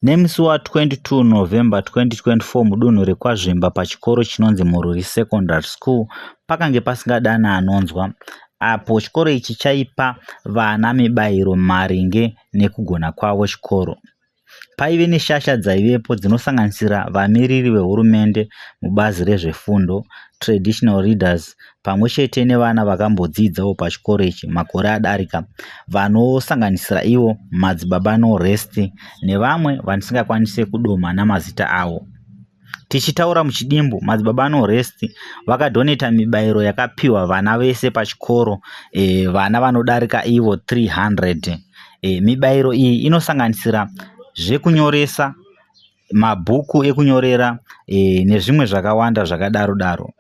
Nemusi wa22 November 2024 mudunhu rekwaZvimba pachikoro chinonzi Mururi Secondary School pakange pasingadani anonzwa apo chikoro ichi chaipa vana mibairo maringe nekugona kwavo chikoro. Paive neshasha dzaivepo dzinosanganisira vamiriri vehurumende mubazi rezvefundo, traditional leaders pamwe chete nevana vakambodzidzawo pachikoro ichi makore adarika vanosanganisira ivo Madzibaba Norest nevamwe vandisingakwanise kudoma namazita avo. Tichitaura muchidimbu, Madzibaba Norest vakadhoneta mibairo yakapiwa vana vese pachikoro, vana vanodarika ivo 300. Mibairo iyi inosanganisira zvekunyoresa, mabhuku ekunyorera nezvimwe zvakawanda zvakadaro daro.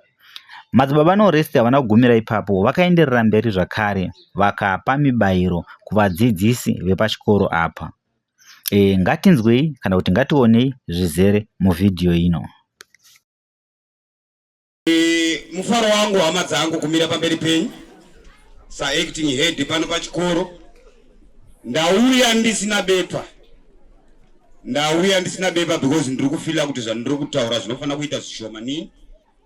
Madzibaba Norest havana kugumira ipapo, vakaenderera mberi zvakare vakapa mibairo kuvadzidzisi vepachikoro apa. Ngatinzwei kana kuti ngationei zvizere muvhidhiyo ino. Mufaro wangu hama dzangu kumira pamberi penyu saacting head pano pachikoro. Ndauya ndisina bepa, ndauya ndisina bepa because ndiri kufila kuti zvandiri kutaura zvinofanira kuita zvishoma nini,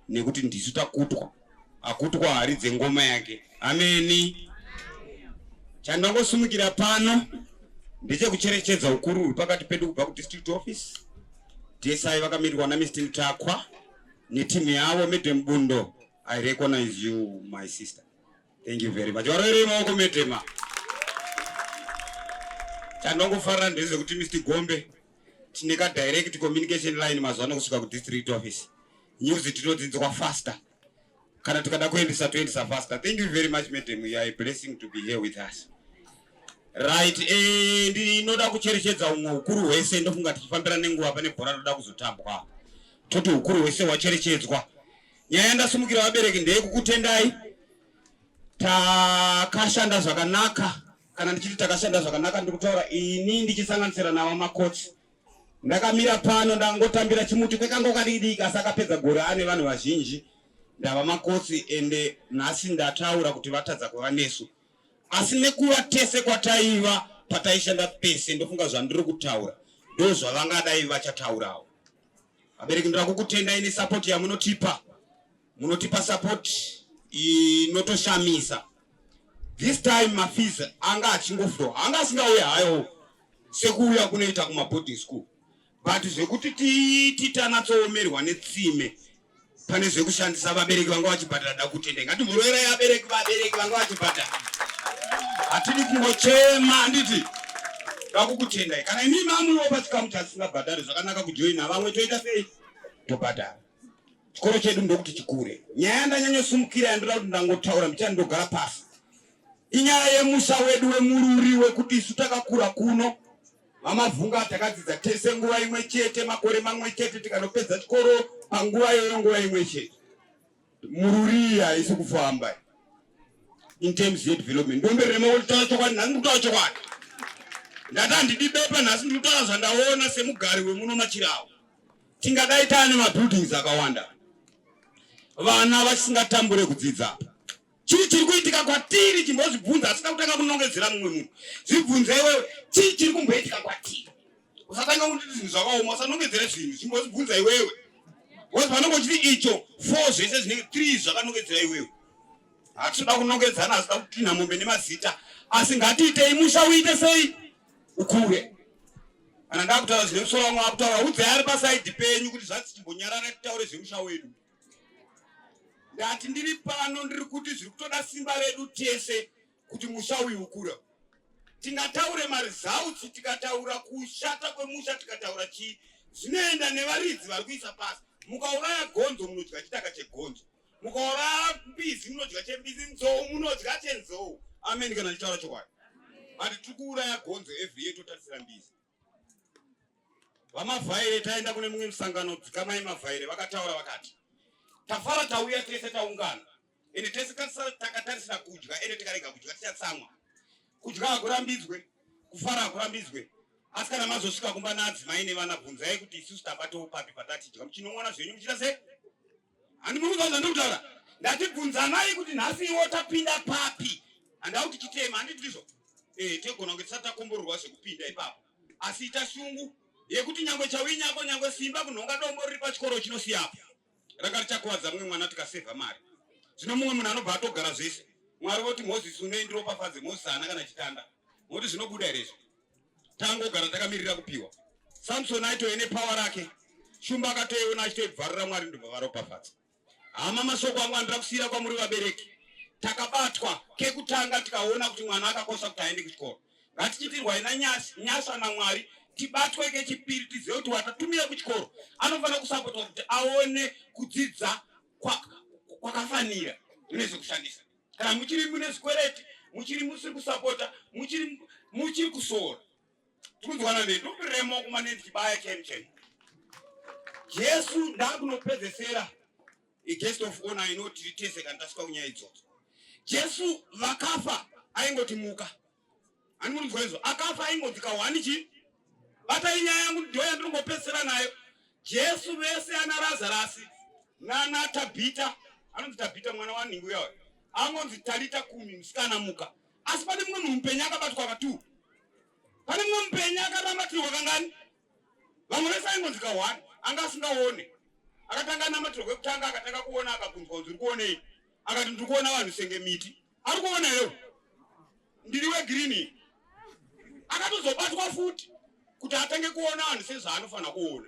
nekuti ndisu takutwa. Akutwa haridze ngoma yake. Ameni. Chandangosumukira pano ndechekucherechedza ukuru huri pakati pedu kubva kudistrict office. DSI vakamirirwa naMr Mutakwa netimu yavo. Madam Bundo, I recognize you, my sister. Thank you very much. Varoverei maoko madam. Chandongofarira ndezvekuti Mr Gombe tine ka direct communication line mazuva ano kusvika kudistrict office. News tinodzinzwa faster. Kana tikada kuendesa toendesa faster. Thank you very much, madam. You are a blessing to be here with us. Right, ndinoda kucherechedza umwe ukuru hwese. Ndofunga tichifambira nenguva, pane bhora rinoda kuzotambwa. Toti ukuru hwese hwacherechedzwa. Nyaya yandasumukira vabereki ndeyekukutendai. Takashanda zvakanaka. Kana ndichiti takashanda zvakanaka, ndiri kutaura ini ndichisanganisira nava makotsi. Ndakamira pano ndangotambira chimuti kwekango kadiki, asi akapedza gore ane vanhu vazhinji. Ndava makotsi, ende nhasi ndataura kuti vatadza kuva nesu, asi nekuva tese kwataiva pataishanda pese, ndofunga zvandiri kutaura ndo zvavangadai vachataurawo. Vabereki, ndoda kukutendai nesapoti yamunotipa. Munotipa support inotoshamisa. This time mafees anga achingoflow, anga asingauye hayo sekuuya kunoita kumaboarding school, but zvekuti titi tanatsoomerwa netsime pane zvekushandisa, vabereki vanga vachibhadhara. Da kutende ngatimborovera vabereki, vabereki vanga vachibhadhara. Hatidi kungochema, handiti? Dakukutendai. Kana imi mamuiwo pachikamu chasingabhadhari, zvakanaka kujoina vamwe. Toita sei? Tobhadhara chikoro chedu ndokuti chikure. Nyaya yandanyanyosumukira, yandoda kuti ndangotaura ndichandogara pasi, inyaya yemusha wedu weMururi, wekuti isu takakura kuno. VaMavhunga, takadzidza tese nguva imwe chete, makore mamwe chete, tikanopedza chikoro panguva iyoyo, nguva imwe chete. Mururi haisi kufamba in terms yedevelopment. Ndomberere makotaura chokwadi nhasi, ndikutaura chokwadi. Ndati handidi bepa nhasi, ndikutaura zvandaona semugari wemuno Machirawo. Tingadai taane mabuildings akawanda, vana vachisingatambure kudzidza. Chii chiri kuitika kwatiri? Chimbozvibvunza, asina kutanga kunongedzera mumwe munhu. Zvibvunze iwewe, chii chiri kumboitika kwatiri? Usatanga kuti zvinhu zvakaoma, usanongedzere zvinhu. Chimbozvibvunza iwewe, because panongo chiri icho four zvese zvinenge three zvakanongedzera iwewe. Hatitoda kunongedzana, hasida kutinha mombe nemazita, asi ngatiitei musha uite sei? Ukure. Kana ndakutaura zvine musoro, vamwe vakutaura, udzai ari pasaidhi penyu kuti zvanzi chimbonyarara titaure zvemusha wedu. Ndati ndiri pano, ndiri kuti zviri kutoda simba redu tese kuti musha uyu ukure. Tingataure maresults, tikataura kushata kwemusha, tikataura chii, zvinoenda nevaridzi vari kuisa pasi. Mukauraya gonzo munodya chitaka chegonzo, mukauraya mbizi munodya chembizi, nzou munodya chenzou. Amen. Kana ndichitaura chokwadi, but tiri kuuraya gonzo every year, totarisira mbizi. VaMavhaire, taenda kune mumwe musangano, dzikamai Mavhaire vakataura vakati, "Tafara tauya tese, taungana, ende tese takatarisira kudya, ende tikarega kudya tichatsamwa." Kudya hakurambidzwe, kufara hakurambidzwe, asi kana mazosvika kumba naadzimai nevana, bvunzai kuti isusu tabatawo papi patatidya. Muchinon'wana zvenyu muchiita sei? Handi muri kuzwa zvandiri kutaura? Ndatibvunzanai kuti nhasi iwo tapinda papi. Handau tichitema, handiti ndizvo? Tegona kunge tisati takomborerwa zvekupinda ipapo, asi ita shungu. yekuti nyangwe chawinyako nyangwe simba kunhonga dombo riri pachikoro chinosiyapo ranga richakuvadza mumwe mwana tikasevha mari zvino mumwe munhu anobva atogara zvese mwari voti mozisi unei ndiropafadze mozisi haana kana chitanda moti zvinobuda here izvo tangogara takamirira kupiwa samsoni aitove nepawa rake shumba akatoiona achitoibvarura mwari ndobva varopafadza Hama, mashoko angu andira kusiyira kwamuri vabereki, takabatwa kekutanga tikaona kuti mwana akakosha kuti aende kuchikoro. Ngatichitirwai nanyasha naMwari tibatwe kechipiri tizive kuti watatumira kuchikoro anofanira kusapotwa kuti aone kudzidza kwakafanira mune zvekushandisa. Kana muchiri mune zvikwereti, muchiri musiri kusapota, muchiri muchiri kusora Tikunzwana nei? Ndopirira maoko mane ndichibaya cheni cheni. Jesu ndakunopedzesera a guest of honor inoti tiri tese kana tasvika kunyaya idzodzo. Jesu vakafa aingoti muka. Ani munzwa izvo? Akafa aingonzi kahwani chii? Batai nyaya yangu ndiyo yandinongopedzesera nayo. Jesu vese ana Lazarasi nana Tabita, anonzi Tabita mwana wanhingi uya uya. Angonzi Talita kumi musikana muka. Asi pane mumwe munhu mupenyu akabatwa katu. Pane mumwe mupenyu akanamatirwa kangani? Vamwe vese aingonzi kahwani, anga asingaone. Akatanga anamatirwa kwekutanga akatanga kuona akabvunzwa kunzi uri kuonei? Akati ndiri kuona vanhu senge miti. Ari kuona here? Ndiri wegreen. Akatozobatwa futi kuti atange kuona vanhu sezvaanofanira kuona.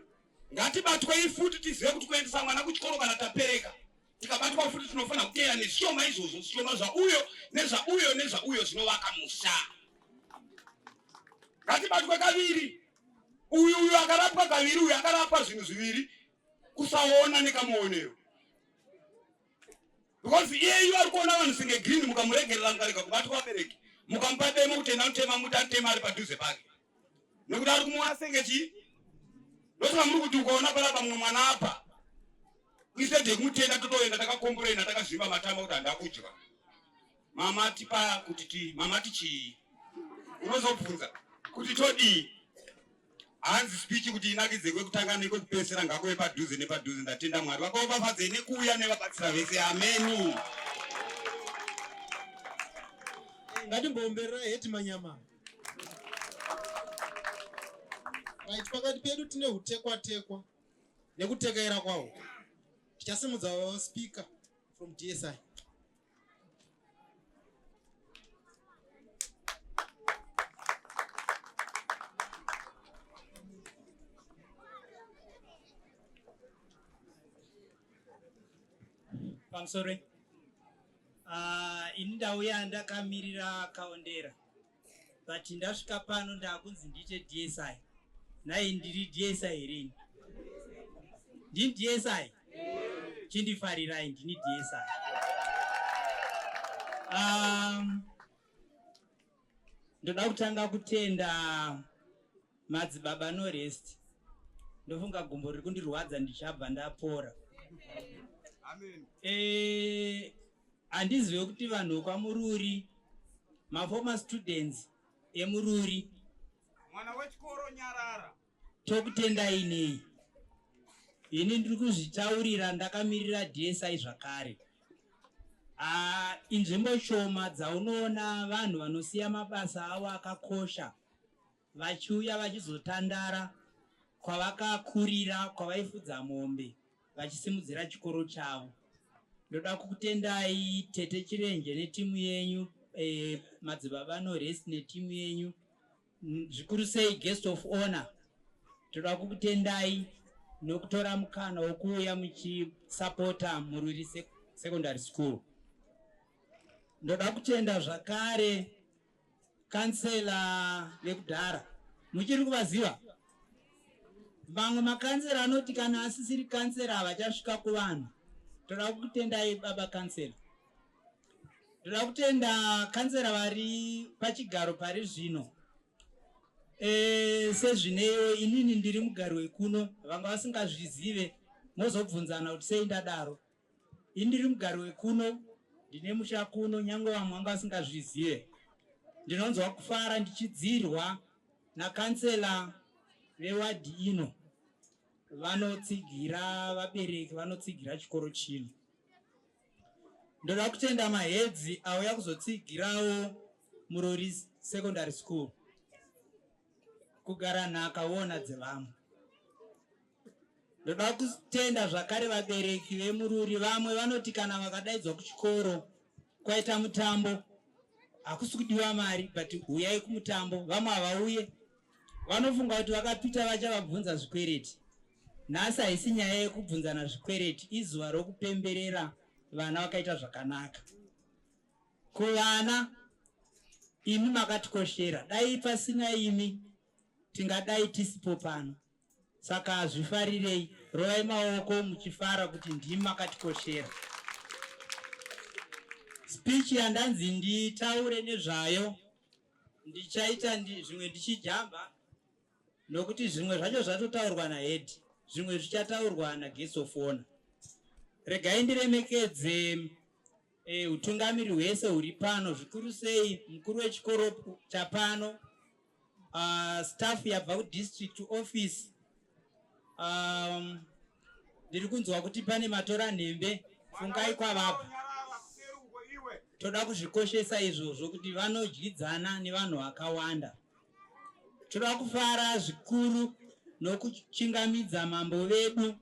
Ngatibatwei futi tizive kuti kuendesa mwana kuchikoro kana tapereka tikabatwa futi tinofanira kuteera nezvishoma izvozvo zvishoma zvauyo nezvauyo nezvauyo zvinovaka musha ngatibatwe kaviri uyu uyu akarapwa kaviri uyu akarapwa zvinhu zviviri kusaona nekamuonero because iyeyu ari kuona vanhu senge green mukamuregerera mukarega kubatwa vabereki mukamupa demo kuti enda notema muti anotema ari padhuze pake nekuti ari kumuona senge chii ndosaka muri kuti ukaona panapa mumwe mwana apa instead yekumutenda totoenda takakomburena takazvimba matama kuti handa kudya mama tipa kuti ti mama tichii unozobvunza kuti todii hanzi speech kuti inakidze kwekutanga nekwekupedzisira ngakuve padhuze nepadhuze ndatenda mwari vakaopafadzei nekuuya nevabatsira vese ameni ngatimboomberera heti manyama right pakati pedu tine hutekwatekwa nekutekaira kwaho tichasimudza speaker from dsi pamusoro uh, ini ndauya ndakamirira kaondera but ndasvika pano ndakunzi ndiite dsi nhai ndiri dsi here ini ndini dsi chindifarirai ndini dsi um, ndoda kutanga kutenda madzibaba no rest ndofunga gumbo riri kundirwadza ndichabva ndapora eh, handizive kuti vanhu vekwaMururi maformer students eMururi mwana wechikoro nyarara tokutendai nei ini ndiri kuzvitaurira ndakamirira DSI zvakare ah, inzvimbo shoma dzaunoona vanhu vanosiya mabasa avo akakosha vachiuya vachizotandara kwavakakurira kwavaifudza mombe vachisimudzira chikoro chavo. Ndoda kukutendai Tete Chirenje netimu yenyu eh, madzibaba Norest netimu yenyu zvikuru sei guest of honor. Toda kukutendai nokutora mukana wokuuya muchisapota Murwiri Secondary School. Ndoda kutenda zvakare kansela vekudhara muchiri kuvaziva vamwe makansela anoti kana asisiri kansela havachasvika kuvanhu toda kukutendai baba kansela toda kutenda kansela vari pachigaro pari zvino e, sezvineiwo inini ndiri mugari wekuno vanga vasingazvizive mozobvunzana kuti sei ndadaro Ini ndiri mugari wekuno, ndine musha kuno, nyange vamwe vanga vasingazvizive. Ndinonzwa kufara ndichidzirwa nakansela vewadhi ino vanotsigira vabereki, vanotsigira chikoro chino. Ndoda kutenda mahedzi auya kuzotsigirawo Murori Secondary School. Kugara nhaka woona dzevamwe. Ndoda kutenda zvakare vabereki veMururi. Vamwe vanoti kana vakadaidzwa kuchikoro kwaita mutambo, hakusi kudiwa mari, but huyai kumutambo. Vamwe havauye, vanofunga kuti vakapita vachavabvunza zvikwereti. Nhasi haisi nyaya yekubvunzana zvikwereti, izuva rokupemberera vana vakaita zvakanaka. Kuvana, imi makatikoshera, dai pasina imi tingadai tisipo pano. Saka zvifarirei, rovai maoko muchifara kuti ndimi makatikoshera. Speech yandanzi nditaure nezvayo ndichaita zvimwe ndichijamba, nokuti zvimwe zvacho zvatotaurwa nahead, zvimwe zvichataurwa naguest of honor. Regai ndiremekedze utungamiri hwese huri pano, zvikuru sei mukuru wechikoro chapano, staff yabva kudistrict office. Ndiri kunzwa kuti pane matora nhembe, fungai kwavabva. Toda kuzvikoshesa izvozvo kuti vanodyidzana nevanhu vakawanda. Toda kufara zvikuru nokuchingamidza mambo vedu.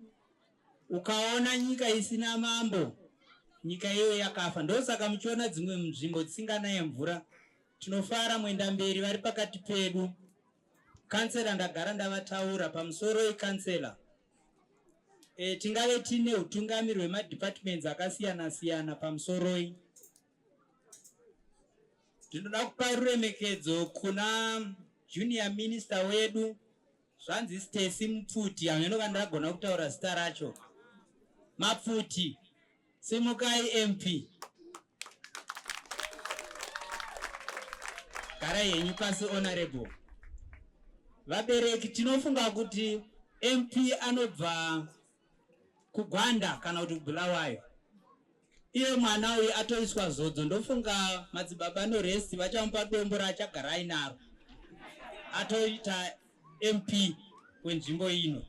Ukaona nyika isina mambo, nyika iyoyo yakafa. Ndosaka muchiona dzimwe nzvimbo dzisinganaye mvura. Tinofara mwenda mberi vari pakati pedu. Kansela ndagara ndavataura pamusoro ikansela. Tingave tine utungamiri hwemadepartments akasiyana siyana pamusoroi. Ndinoda kupa ruremekedzo kuna junior minister wedu, zvanzi Stacy Mupfuti, hameno kana ndagona kutaura zita racho. Mapfuti, simukai MP. Garai henyu pasi honorable. Vabereki tinofunga kuti MP anobva kuGwanda kana kuti kuBulawayo. Iye mwana uyu atoiswa zodzo, ndofunga madzibaba Norest vachamupa dombo raachagara ainaro. Atoita MP wenzvimbo ino.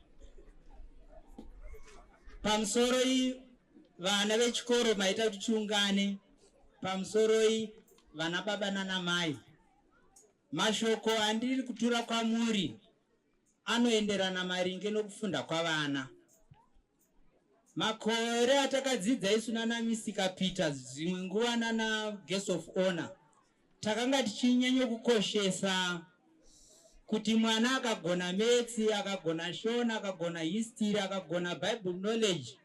Pamusoroi vana vechikoro maita kuti tiungane, pamusoroi vana baba nana mai. Mashoko andiri kutura kwamuri anoenderana maringe nokufunda kwavana. Makore atakadzidza isu nana Misika Peter, dzimwe nguva nana guest of honor, takanga tichinyanya kukoshesa kuti mwana akagona maths, akagona Shona, akagona history, akagona Bible knowledge.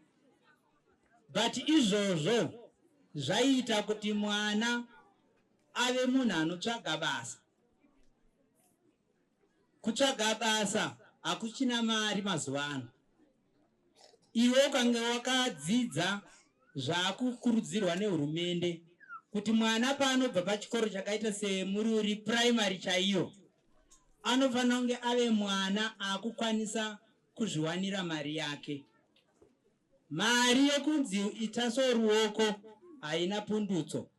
But izvozvo zvaiita kuti mwana ave munhu anotsvaga basa. Kutsvaga basa hakuchina mari mazuva ano. Iwe ukange wakadzidza zvakukurudzirwa nehurumende kuti mwana paanobva pachikoro chakaita seMururi primary chaiyo, anofanira kunge ave mwana akukwanisa kuzviwanira mari yake. Mari yekunzi ita soruoko haina pundutso.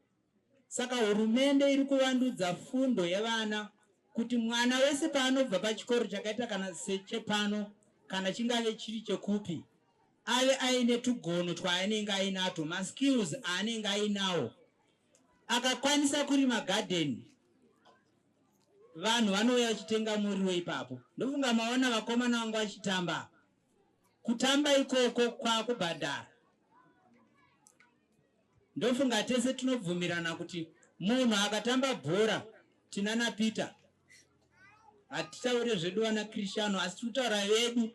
Saka hurumende iri kuvandudza fundo yevana kuti mwana wese paanobva pachikoro chakaita kana sechepano kana chingave chiri chekupi, ave aine tugono twaanenge ainato, maskills aanenge ainawo. Akakwanisa kurima gadheni, vanhu vanouya vachitenga muriwo ipapo. Ndofunga maona vakomana vangu vachitamba. Kutamba ikoko kwakubhadhara. Ndofunga tese tinobvumirana kuti munhu akatamba bhora, tinana Peter, hatitaure zvedu vana Cristiano, asi tiri kutaura vedu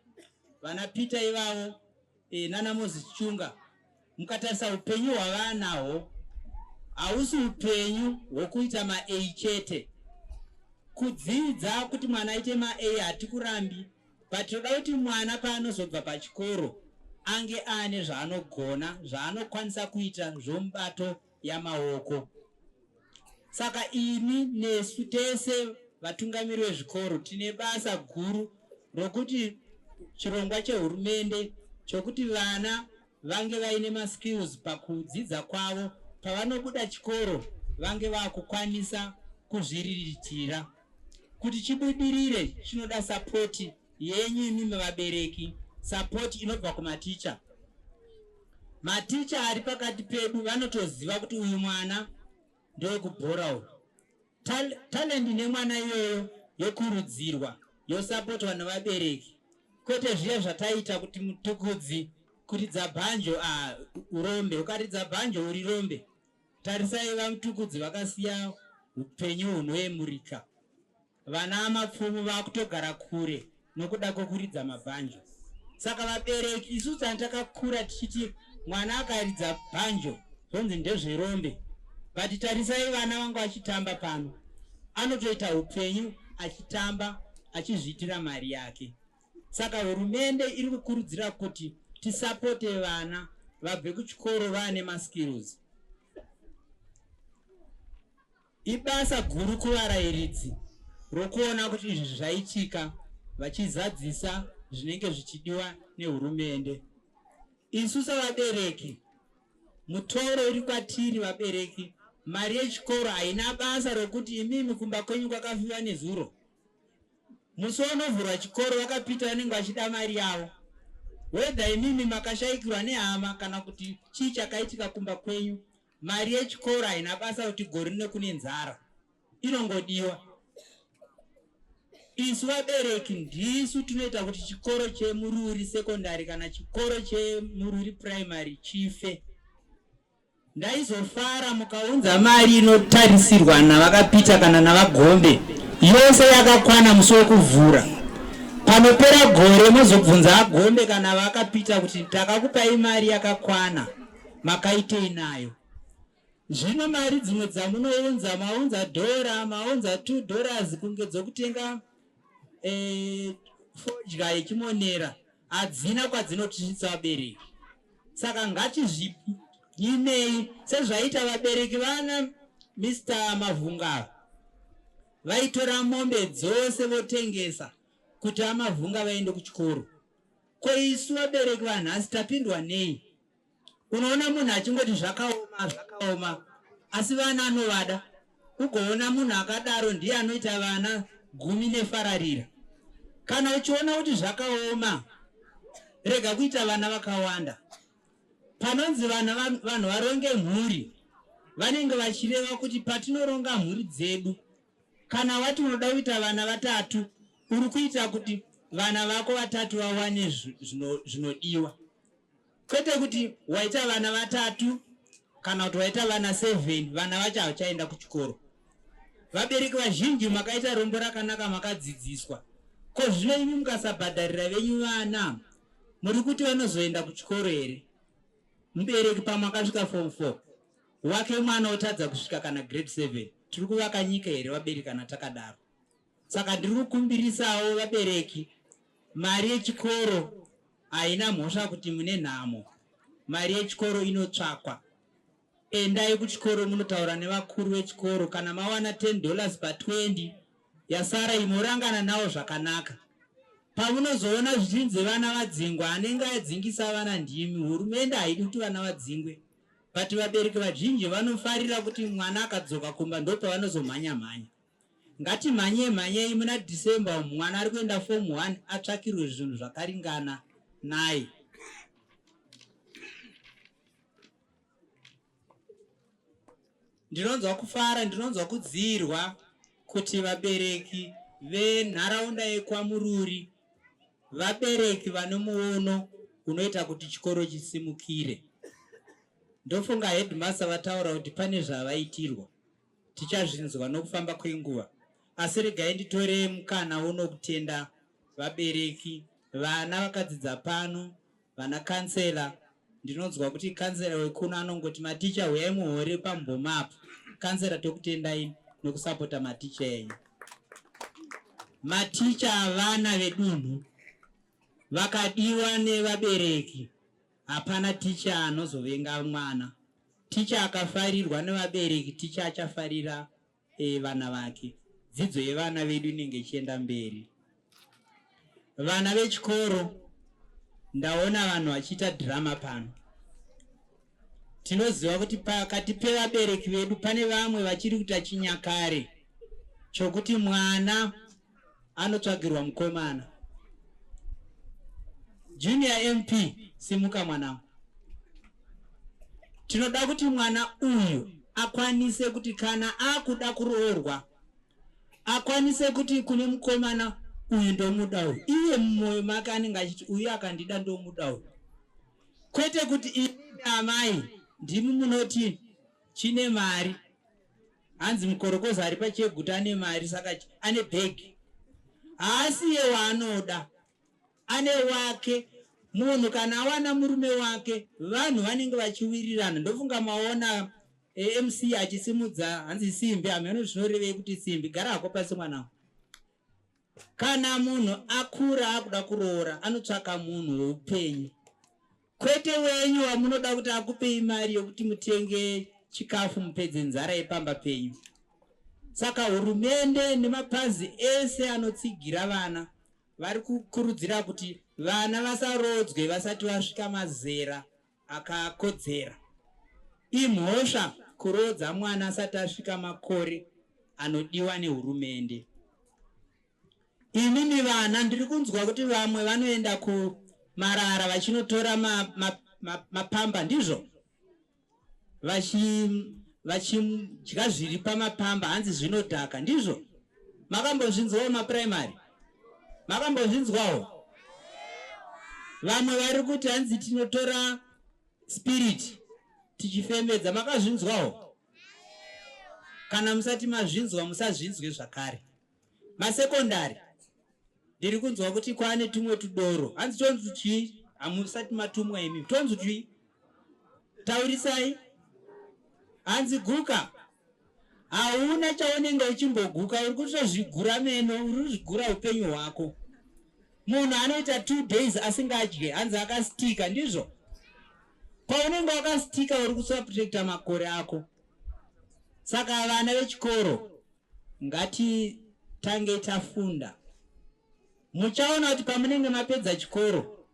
vana Peter ivavo, nana Moses Chunga. Mukatarisa upenyu hwavanahwo hausi upenyu hwokuita ma-A chete. Kudzidza kuti mwana aite ma-A hatikurambi, but toda kuti mwana paanozobva pachikoro ange aane zvaanogona, zvaanokwanisa kuita zvomubato yamaoko. Saka imi nesu tese vatungamiri vezvikoro tine basa guru rokuti chirongwa chehurumende chokuti vana vange vaine maskills pakudzidza kwavo, pavanobuda chikoro vange vakukwanisa kuzviriritira. Kuti chibudirire chinoda sapoti yenyu imimi vabereki, sapoti inobva kumaticha. Maticha ari pakati pedu vanotoziva kuti uyu mwana ndewekubhora uyu. Talent nemwana iyoyo yokurudzirwa. Yosapotwa nevabereki, kwete zviya zvataiita kuti Mutukudzi kuridza bhanjo, ah, urombe. Ukaridza bhanjo uri rombe. Tarisai vaMutukudzi vakasiya upenyu hunoyemurika. Vana Mapfumo vakutogara kure nokuda kwokuridza mabhanjo. Saka vabereki isu tani takakura tichiti mwana akaridza bhanjo zvonzi ndezverombe, but tarisai vana vanga vachitamba pano, anotoita upenyu achitamba achizviitira mari yake. Saka hurumende iri kukurudzira kuti tisapote vana vabve kuchikoro vaane maskills. Ibasa guru kuvarairidzi rokuona kuti izvi zvaitika vachizadzisa zvinenge zvichidiwa nehurumende. Isu sevabereki, mutoro uri kwatiri vabereki, mari yechikoro haina basa rokuti imimi kumba kwenyu kwakafiwa nezuro. Musi unovhurwa chikoro vakapita vanenge vachida mari yavo. Whether imimi makashaikirwa nehama kana kuti chii chakaitika kumba kwenyu, mari yechikoro haina basa kuti gore rino kune nzara, inongodiwa. Isu vabereki ndisu tinoita kuti chikoro cheMururi Secondary kana chikoro cheMururi Primary chife. Ndaizofara mukaunza mari inotarisirwa navakapita kana navaGombe yose yakakwana musi wekuvhura. Panopera gore mozobvunza aGombe kana vakapita kuti takakupai mari yakakwana makaitei nayo. Zvino mari dzimwe dzamunounza, maunza dhora, maunza 2 dollars kunge dzokutenga fodya yechimonera, hadzina kwadzinotisvitsa vabereki. Saka ngatizvinyimei sezvaita vabereki vana Mr Mavhunga, vaitora mombe dzose votengesa kuti aMavhunga vaende kuchikoro. Ko isu vabereki vanhasi tapindwa nei? Unoona munhu achingoti zvakaoma zvakaoma, asi vana anovada. Ugoona munhu akadaro ndiye anoita vana gumi nefararira. Kana uchiona kuti zvakaoma, rega kuita vana vakawanda. Panonzi vana vanhu varonge mhuri, vanenge vachireva kuti patinoronga mhuri dzedu, kana wati unoda kuita vana vatatu, uri kuita kuti vana vako vatatu vawane zvinodiwa. Kwete kuti waita vana vatatu kana kuti waita vana 7, vana vacho havachaenda kuchikoro. Vabereki vazhinji makaita rombo rakanaka, makadzidziswa. Ko zvino imi mukasabhadharira venyu vana, muri kuti vanozoenda kuchikoro here? Mubereki pamwe akasvika form 4 wake mwana otadza kusvika kana grade 7. Tiri kuvaka nyika here vabereki kana takadaro? Saka ndiri kukumbirisawo vabereki, mari yechikoro haina mhosva kuti mune nhamo. Mari yechikoro inotsvakwa. Endai kuchikoro munotaura nevakuru vechikoro. Kana mawana 10 dollars pa 20 yasara imorangana nawo zvakanaka. Pamunozoona zvichinzi vana vadzingwa, anenge adzingisa vana ndimi. Hurumende haidi kuti vana vadzingwe, but vabereki vazhinji vanofarira kuti mwana akadzoka kumba ndopavanozomhanya mhanya. Ngatimhanyei mhanyei muna December umu, mwana ari kuenda form 1 atsvakirwe zvinhu zvakaringana naye. Ndinonzwa kufara, ndinonzwa kudziirwa kuti vabereki venharaunda yekwaMururi vabereki vane muono unoita kuti chikoro chisimukire. Ndofunga headmaster vataura kuti pane zvavaitirwa. Tichazvinzwa nokufamba kwenguva. Asi regai nditore mukana uno kutenda vabereki, vana vakadzidza pano, vana kansela. Ndinonzwa kuti kansela wekuno anongoti maticha huyai muhore pamboma apo. Kansela, tokutendai nokusapota maticha enyu. Maticha vana vedunhu vakadiwa nevabereki. Hapana ticha anozovenga mwana. Ticha akafarirwa nevabereki, ticha achafarira vana vake. Dzidzo yevana vedu inenge ichienda mberi. Vana vechikoro, ndaona vanhu vachiita dhirama pano. Tinoziva kuti pakati pevabereki vedu pane vamwe vachiri kuita chinyakare chokuti mwana anotsvagirwa mukomana. Junior MP, simuka mwanangu. Tinoda kuti mwana uyu akwanise kuti kana akuda kuroorwa akwanise kuti kune mukomana. Uyu ndomuda uyu. Iye mumwoyo make anenge achiti uyu akandida ndomuda uyu. Kwete kuti imimi amai ndimi munoti chine mari. Hanzi mukorokoza ari pacheguta ane mari saka ane bhegi. Haasiye waanoda. Ane wake. Munhu kana awana murume wake vanhu vanenge vachiwirirana. Ndofunga maona eh, MC achisimudza hanzi simbi hameno zvinorevei kuti simbi. Gara hako pasi mwanangu. Kana munhu akura akuda kuroora anotsvaka munhu weupenyu kwete wenyu wamunoda kuti akupei mari yokuti mutenge chikafu mupedze nzara yepamba penyu. Saka hurumende nemapazi ese anotsigira vana vari kukurudzira kuti vana vasaroodzwe vasati vasvika mazera akakodzera. Imhosva kuroodza mwana asati asvika makore anodiwa nehurumende. Imimi vana ndiri kunzwa kuti vamwe vanoenda kumarara vachinotora mapamba ma, ma, ma ndizvo vachidya zviri pamapamba hanzi zvinodhaka ndizvo makambozvinzwawo mapuraimari makambozvinzwawo vamwe vari kuti hanzi tinotora spirit tichifembedza makazvinzwawo kana musati mazvinzwa musazvinzwe zvakare masekondari ndiri kunzwa kuti kwane tumwe tudoro hanzi tonzi chii hamusati matumwa imi tonzi chii taurisai hanzi guka hauna chaunenge uchimboguka uri kutozvigura meno uri kuzvigura upenyu hwako munhu anoita two days asingadye hanzi akastika ndizvo paunenge wakastika uri kusubtracta makore ako saka vana vechikoro Ngatitange tafunda. Muchaona kuti pamunenge mapedza chikoro,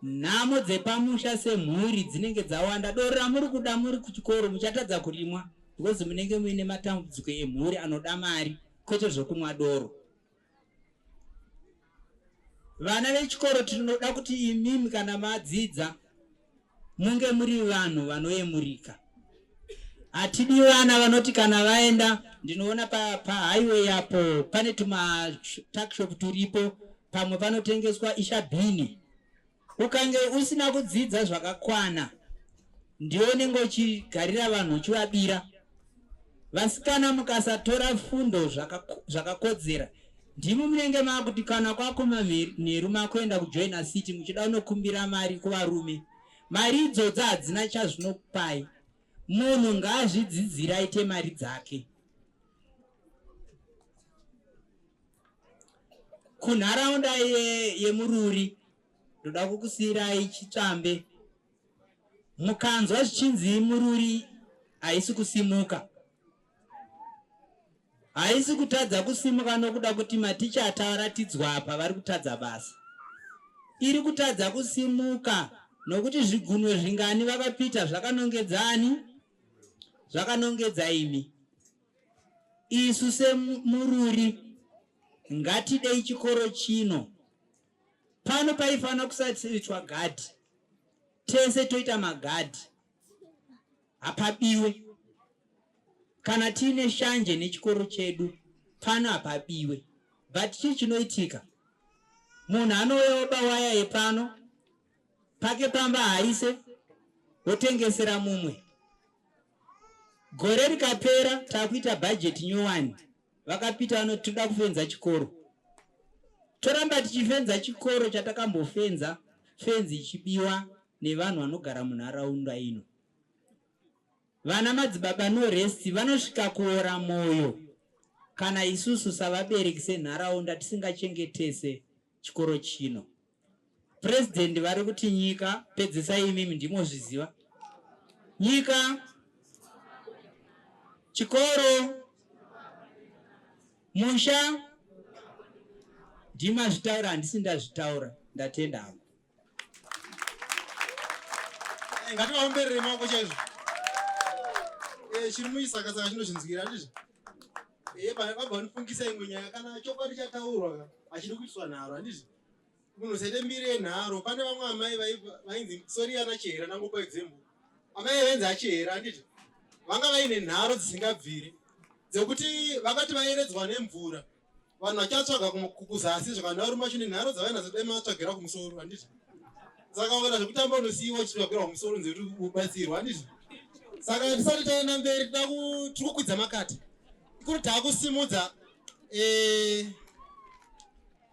nhamo dzepamusha semhuri dzinenge dzawanda. Doro ramuri kuda muri kuchikoro muchatadza kurimwa because munenge muine matambudziko emhuri anoda mari kwete zvokumwa doro. Vana vechikoro tinoda kuti imimi kana madzidza munge muri vanhu vanoyemurika. Hatidi vana vanoti kana vaenda ndinoona pahighway pa apo pane tuma tuckshop turipo pamwe panotengeswa ishabhini. Ukange usina kudzidza zvakakwana ndiwe unenge uchigarira vanhu uchivabira. Vasikana mukasatora fundo zvakakodzera ndimi munenge makuti kana kwakuma nheru makuenda kujoina city muchida kunokumbira mari kuvarume. Mari idzodzo hadzina chazvinokupai. Munhu ngaazvidzidzire aite mari dzake. Kunharaunda yeMururi ndoda kukusiirai chitsvambe. Mukanzwa zvichinzi Mururi haisi kusimuka, haisi kutadza kusimuka nokuda kuti maticha ataratidzwa apa vari kutadza basa. Iri kutadza kusimuka nokuti zvigunwe zvingani vakapita zvakanongedza ani? Zvakanongedza imi. Isu seMururi ngatidei chikoro chino. Pano paifanira kusaitwa gadhi, tese toita magadhi, hapabiwe. Kana tiine shanje nechikoro chedu pano hapabiwe. But chii chinoitika? Munhu anouya oba waya yepano pake pamba haise wotengesera mumwe. Gore rikapera takuita budget nyowani, vakapita vanoti toda kufenza chikoro. Toramba tichifenza chikoro chatakambofenza fenzi ichibiwa nevanhu vanogara munharaunda ino. Vana madzibaba no rest vanosvika kuora moyo kana isusu savabereki senharaunda tisingachengetese chikoro chino. President vari kuti nyika pedzisai imimi ndimozviziva. Nyika chikoro musha ndimazvitaura handisi ndazvitaura ndatenda hangu. Eh, ngativaomberere maoko chaizvo. Eh, chiri muisaka saka chinozvinzwira handizvo? Eh, vabva vanifungisa imwe nyaya kana chokwadi chataurwa hachidi kuitiswa nharo handizvo? Munhu usaite mbiri yenharo. Pane vamwe amai vainzi sori ana Chihera ndangopa example. Amai vainzi aChihera handiti? Vanga vaine nharo dzisingabviri dzekuti vakati vayeredzwa nemvura. Vanhu vachatsvaga kuzasi zvakanzi varume vacho nenharo dzavainadzo dai matsvagira kumusoro handiti? Saka ukaita zvekutamba unosiyiwa uchitsvagira kumusoro nze kuti ubatsirwa handiti? Saka tisati taenda mberi tida tiri kukwidza makati ikuti taakusimudza eh,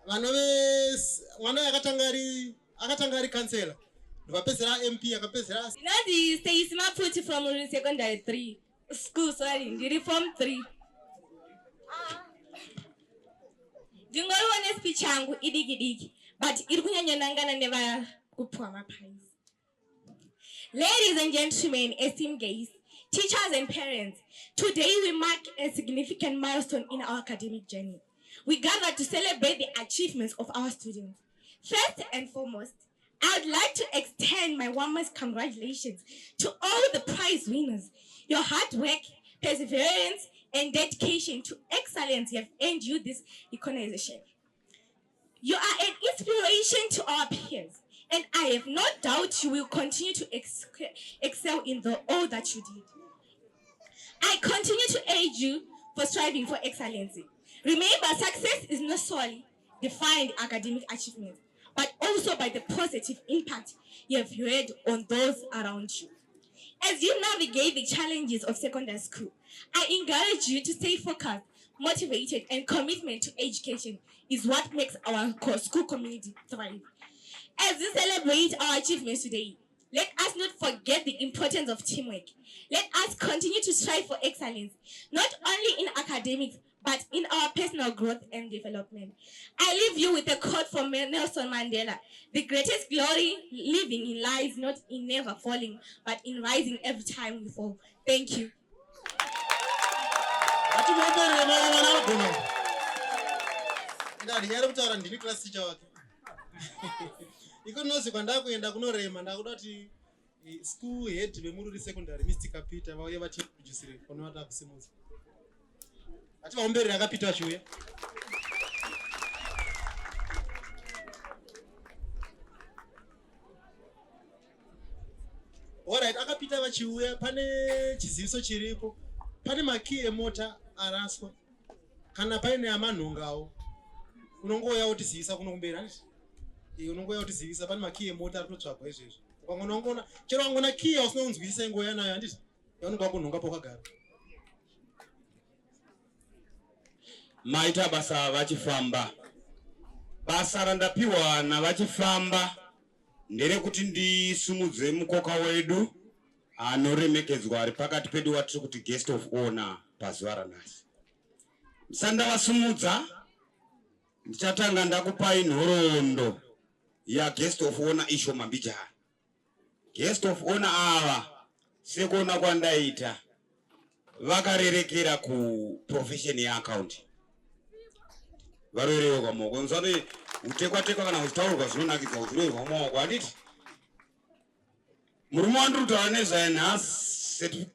vanove mwana akatanga ari akatanga ari kansela ndopapedzera mp akapedzera Ndinonzi Stacy Mapfuti from Secondary 3 School, sorry, ndiri form 3. Ndingoriwo nespeech yangu idiki diki, but iri kunyanyonangana nevakupiwa maprize. Ladies and gentlemen, esteemed guests, teachers and parents, today we mark a significant milestone in our academic journey. We gather to celebrate the achievements of our students. First and foremost, I would like to extend my warmest congratulations to all the prize winners. Your hard work, perseverance, and dedication to excellence have earned you this recognition. You are an inspiration to our peers, and I have no doubt you will continue to excel in the all that you did. I continue to urge you for striving for excellence. Remember, success is not solely defined academic achievement, but also by the positive impact you have had on those around you. As you navigate the challenges of secondary school, I encourage you to stay focused, motivated, and commitment to education is what makes our school community thrive. As we celebrate our achievements today, let us not forget the importance of teamwork. Let us continue to strive for excellence, not only in academics, but in our personal growth and development. I leave you with a quote from Nelson Mandela. The greatest glory living in lies not in never falling, but in rising every time we fall. Thank you. Ngatimuomberere maoko mwana anogona. Enda ndinyare kutaura ndini class teacher wake. Iko nozi kwandakuenda kunorema ndakuda kuti eh, school head veMururi Secondary Mr. Kapita vauye vatiintroducire kune vatakusimudza. Ativaomberere akapita achiuya. Alright, akapita vachiuya pane chiziviso chiripo. Pane makii emota araswa. Kana paine amanhongawo unongouya wotizivisa kuno kumberi handiti? Eh, unongouya wotizivisa pane makii emota ari kutotsvagwa izvezvi. Ukangoona ungoona chero wangoona kii yausina kunzwisisa ingouya nayo handiti? Yaunonga wangonhonga pawakagara. Maita basa vachifamba. Basa randapiwa navachifamba nderekuti ndisumudze mukoka wedu anoremekedzwa ari pakati pedu watiri kuti guest of honor pazuva ranhasi. Ndisati ndavasumudza ndichatanga ndakupai nhoroondo yaguest of honor Ishoma Mbijana. Guest of honor ava sekuona kwandaita vakarerekera kuprofession yeaccounting varoerewa kwamaoko nzvano utekwatekwa kana uchitaurwa zvinonakidza uchiroerwa maoko handiti murume wandiri kutaura nezvaye nhasi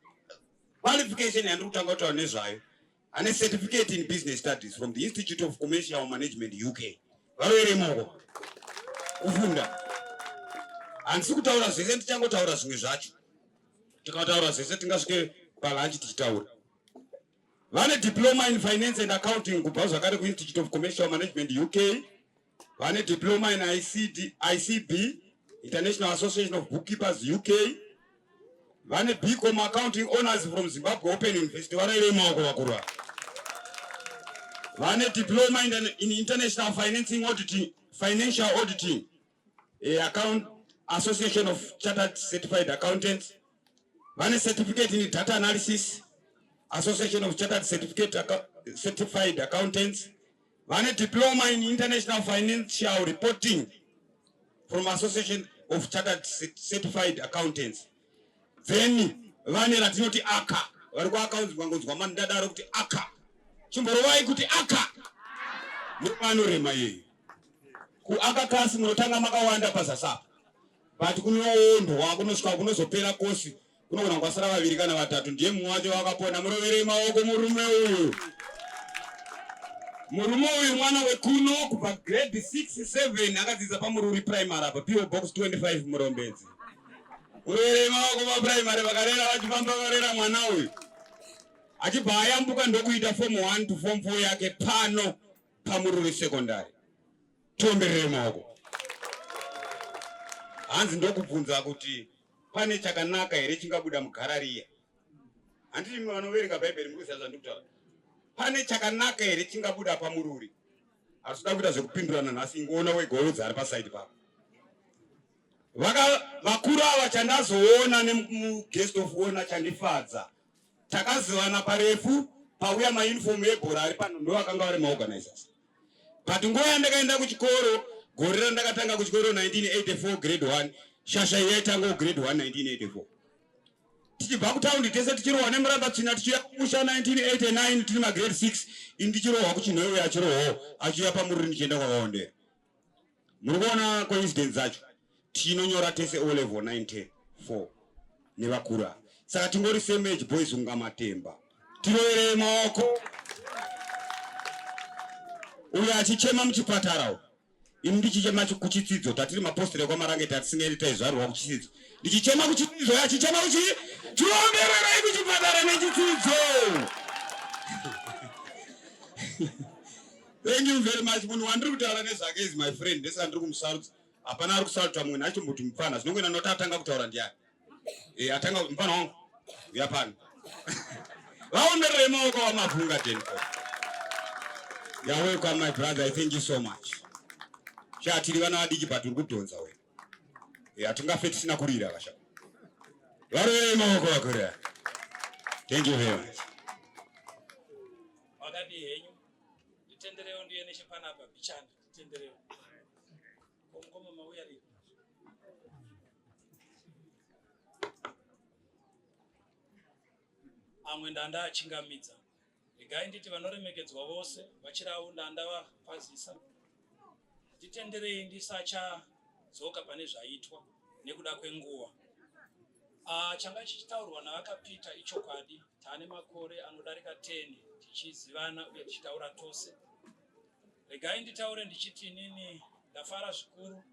qualification yandiri kutanga kutaura nezvayo ane certificate in business studies from the Institute of Commercial Management UK. Varoere moko kufunda. Handisi kutaura zvese, ndichangotaura zvimwe zvacho. Tikataura zvese tingasvike palunch tichitaura. Vane diploma in finance and accounting kubva zvakare kuInstitute of Commercial Management UK. Vane diploma in ICD, ICB, International Association of Bookkeepers UK. Vane BCom Accounting Honors from Zimbabwe Open University. Varaire maoko vakuru ava. Vane diploma in, in International Financing Auditing, Financial Auditing, eh, Account Association of Chartered Certified Accountants. Vane certificate in Data Analysis, Association of Chartered Certificate, Certified Accountants. Vane diploma in International Financial Reporting from Association of Chartered Certified Accountants. Then vane ratinoti aka vari kuaccounts vangonzwa mani ndadaro kuti aka chimborovai kuti aka murume anorema iyeyo kuaka kasi munotanga makawanda pazasi apa but kunoondwa kunosvika kunozopera kosi kunogona kwasara vaviri kana vatatu ndiye mumwe wacho wakapona muroverei maoko murume uyu murume uyu mwana wekuno kubva grade 6 7 akadzidza paMururi Primary apa PO Box 25 Murombedzi muroverei maoko paprimary vakarera vachifamba vakarera mwana uyu achibva ayambuka ndokuita form 1 to form 4 yake pano. Pamururi Secondary. Tiomberere maoko. Hanzi ndokubvunza kuti pane chakanaka here chingabuda muGarariya? Handiti imi vanoverenga Bhaibheri muri kuziva zvandiri kutaura. Pane chakanaka here chingabuda pamururi? Hatitoda kuita zvekupindurana nhasi, ingoona wega woudza ari pasaidi pako. Vaka vakuru ava chandazoona nemuguest of honor chandifadza. Takazivana parefu pauya mauniform ebhora ari pano ndovakanga vari maorganizers. But nguva yandakaenda kuchikoro gore randakatanga kuchikoro 1984 grade 1 shasha iyi yaitangawo grade 1 1984 tichibva kutaundi tese tichirohwa nemuramba tsvina tichiuya kumusha 1989 tiri magrade 6 ini ndichirohwa kuchinhoyi uyo achirohwawo achiuya pamururi ndichienda kwakaondera muri kuona coincidence dzacho tichinonyora tese o level 9 10 4 nevakuru ava saka tingori same age boys kunga matemba tiroverei maoko uyo achichema muchipatara uyu ini ndichichema kuchitsidzo tatiri mapostori ekwamarange tatisingaendi taizvarirwa kuchitsidzo ndichichema kuchitsidzo achichema kuchi tiombererai kuchipatara nechitsidzo Thank you very much. Munhu wandiri kutaura nezvake is my friend. Ndese andiri kumusarudza. Hapana ari kusarudza mumwe nachimboti mupfana. Zvinongoenda noti atanga kutaura ndiani. Eh, atanga mupfana wangu. Uya pano. Vaomberere maoko vamavhunga Denford. You're welcome my brother. I thank you so much. Sha tiri vana vadiki but uri kudhonza wena. Eh, hatingafe tisina kurira kasha. Varovere maoko vakurira. Thank you very much. Makadii henyu? Nditenderewo ndiye nechepanapa bichana, nditenderewo. Ko mukoma mauya rini? Amwe ndanda achingamidza. Regai nditi vanoremekedzwa vose vachirau ndanda vakwazisa. Nditenderei ndisachadzoka pane zvaitwa nekuda kwenguva. Ah, changa chichitaurwa navakapita ichokwadi. Tane makore anodarika 10 tichizivana uye tichitaura tose. Regai nditaure ndichiti inini ndafara zvikuru,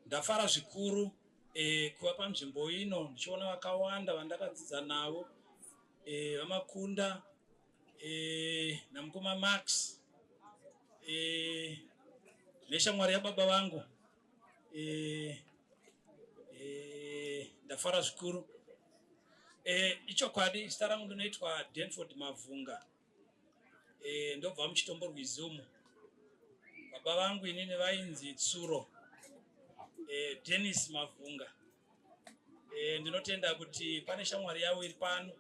ndafara zvikuru e, kuva panzvimbo ino ndichiona vakawanda vandakadzidza navo e, vaMakunda e, namukoma Max e, neshamwari yababa vangu e, e, ndafara zvikuru e, ichokwadi zita rangu ndinoitwa Denford Mavhunga e, ndobva muchitombo rwizi umu baba vangu inini vainzi Tsuro e, Dennis Mavhunga e, ndinotenda kuti pane shamwari yavo iri pano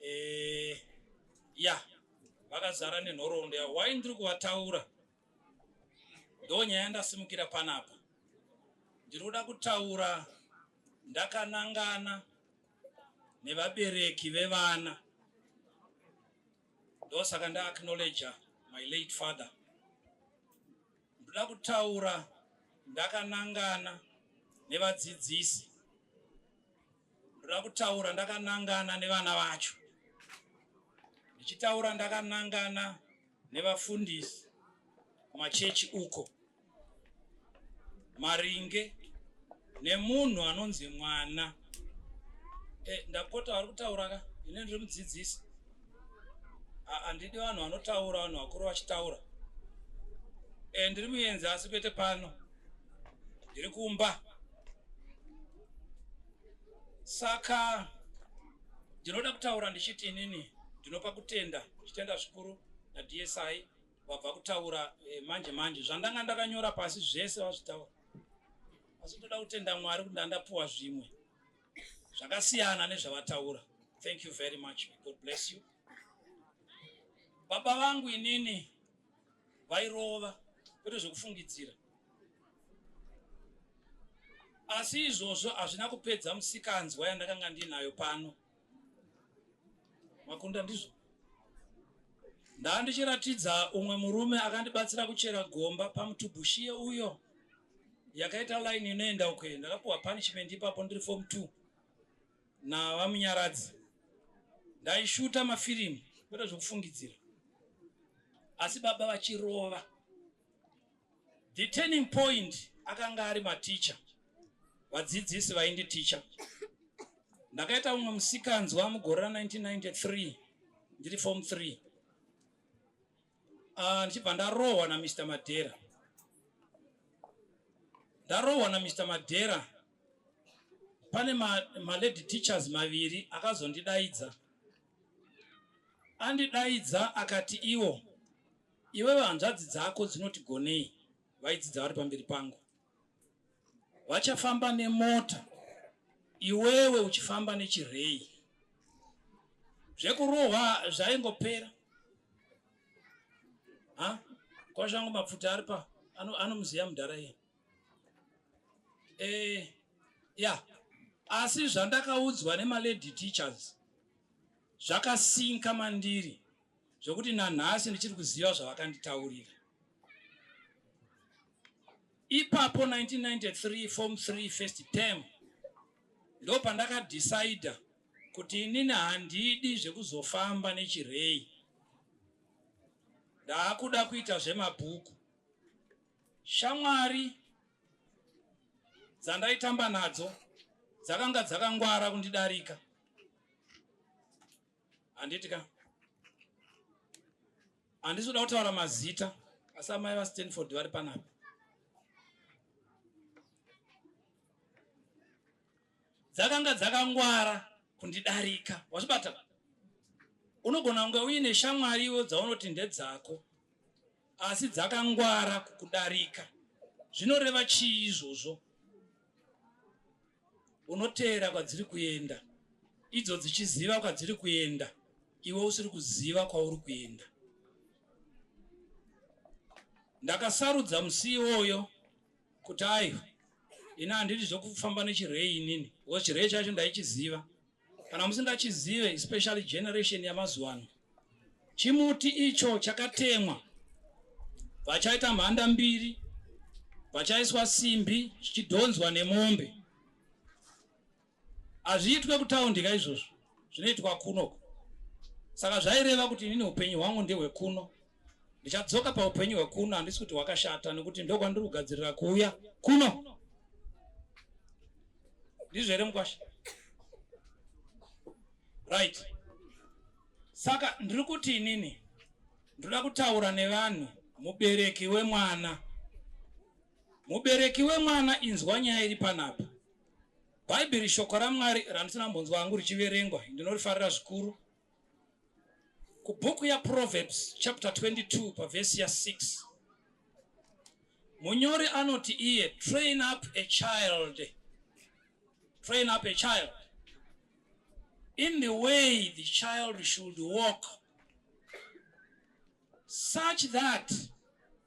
e, ya vakazara nenhoroondo yavo wai ndiri kuvataura Ndonyaya yandasimukira panapa. Ndiri kuda kutaura ndakanangana nevabereki vevana. Ndosaka nda acknowledge my late father. Ndoda kutaura ndakanangana nevadzidzisi. Ndoda kutaura ndakanangana nevana vacho. Ndichitaura ndakanangana nevafundisi kumachechi uko maringe nemunhu anonzi mwana. E, ndapota vari kutaura ka ini ndiri mudzidzisi handidi vanhu vanotaura vanhu vakuru vachitaura e, ndiri muenzi asi kwete pano ndiri kumba saka ndinoda kutaura ndichiti inini ndinopa kutenda ndichitenda zvikuru naDSI vabva kutaura eh, manje manje zvandanga ndakanyora pasi zvese vazvitaura asi ndoda kutenda Mwari kuti ndandapuwa zvimwe zvakasiyana nezvavataura thank you very much May God bless you baba vangu inini vairova kwete zvekufungidzira asi izvozvo hazvina kupedza musikanzwa yandakanga ndinayo pano Makunda ndizvo. Ndandichiratidza umwe murume akandibatsira kuchera gomba paMutubushiye uyo yakaita line inoenda uko ndakapuwa punishment ipapo ndiri form 2 navamunyaradzi ndaishuta mafirimu kwete zvekufungidzira asi baba vachirova The turning point akanga ari maticha, vadzidzisi vainditicha. Ndakaita umwe musikanzwa mugore ra 1993 ndiri form 3. Ah, ndichibva ndarohwa naMr Madhera. Ndarohwa naMr Madhera, pane malady ma teachers maviri akazondidaidza. Andidaidza akati iwo, iwewe hanzvadzi dzako dzinoti gonei, vaidzidza vari pamberi pangu. Vachafamba nemota iwewe uchifamba nechirei. Zvekurohwa zvaingopera. Ha? Kwazvangu mapfuta ari pa anomuziva mudhara iye. Eh, ya. Asi zvandakaudzwa nemalady teachers zvakasinka mandiri zvekuti nanhasi ndichiri kuziva zvavakanditaurira. Ipapo 1993 form 3 first term ndopandakadecider kuti inini handidi zvekuzofamba nechirei, ndaakuda kuita zvemabhuku. Shamwari dzandaitamba nadzo dzakanga dzakangwara kundidarika, handiti ka? Handisi kuda kutaura mazita, asi amai vaStanford vari panapa. Dzakanga dzakangwara kundidarika. Wazvibata? Unogona kunge uine shamwariwo dzaunoti ndedzako, asi dzakangwara kukudarika. Zvinoreva chii izvozvo? Unoteera kwadziri kuenda, idzo dzichiziva kwadziri kuenda, iwe usiri kuziva kwauri kuenda. Ndakasarudza musi iwoyo kuti aiwa, ini handidi zvekufamba nechirei inini, because chirei chacho ndaichiziva. Kana musingachizive, especially generation yamazuva ano, chimuti icho chakatemwa vachaita mhanda mbiri, vachaiswa simbi chichidhonzwa nemombe. Hazviitwe kutaundi ka izvozvo, zvinoitwa kuno. Saka zvaireva kuti inini upenyu hwangu ndehwekuno, ndichadzoka paupenyu hwekuno. Handisi kuti hwakashata, nekuti ndokwandiri kugadzirira kuuya kuno. Ndizvo here mukwasha? Right. Saka ndiri kuti inini ndoda kutaura nevanhu, mubereki wemwana, mubereki wemwana, inzwa nyaya iri panapa. Bhaibheri shoko raMwari randisina kumbonzwa hangu richiverengwa, ndinorifarira zvikuru. Kubhuku yaProverbs chapter 22 pavhesi ya6, munyori anoti iye, train up a child, train up a child in the way the child should walk, such that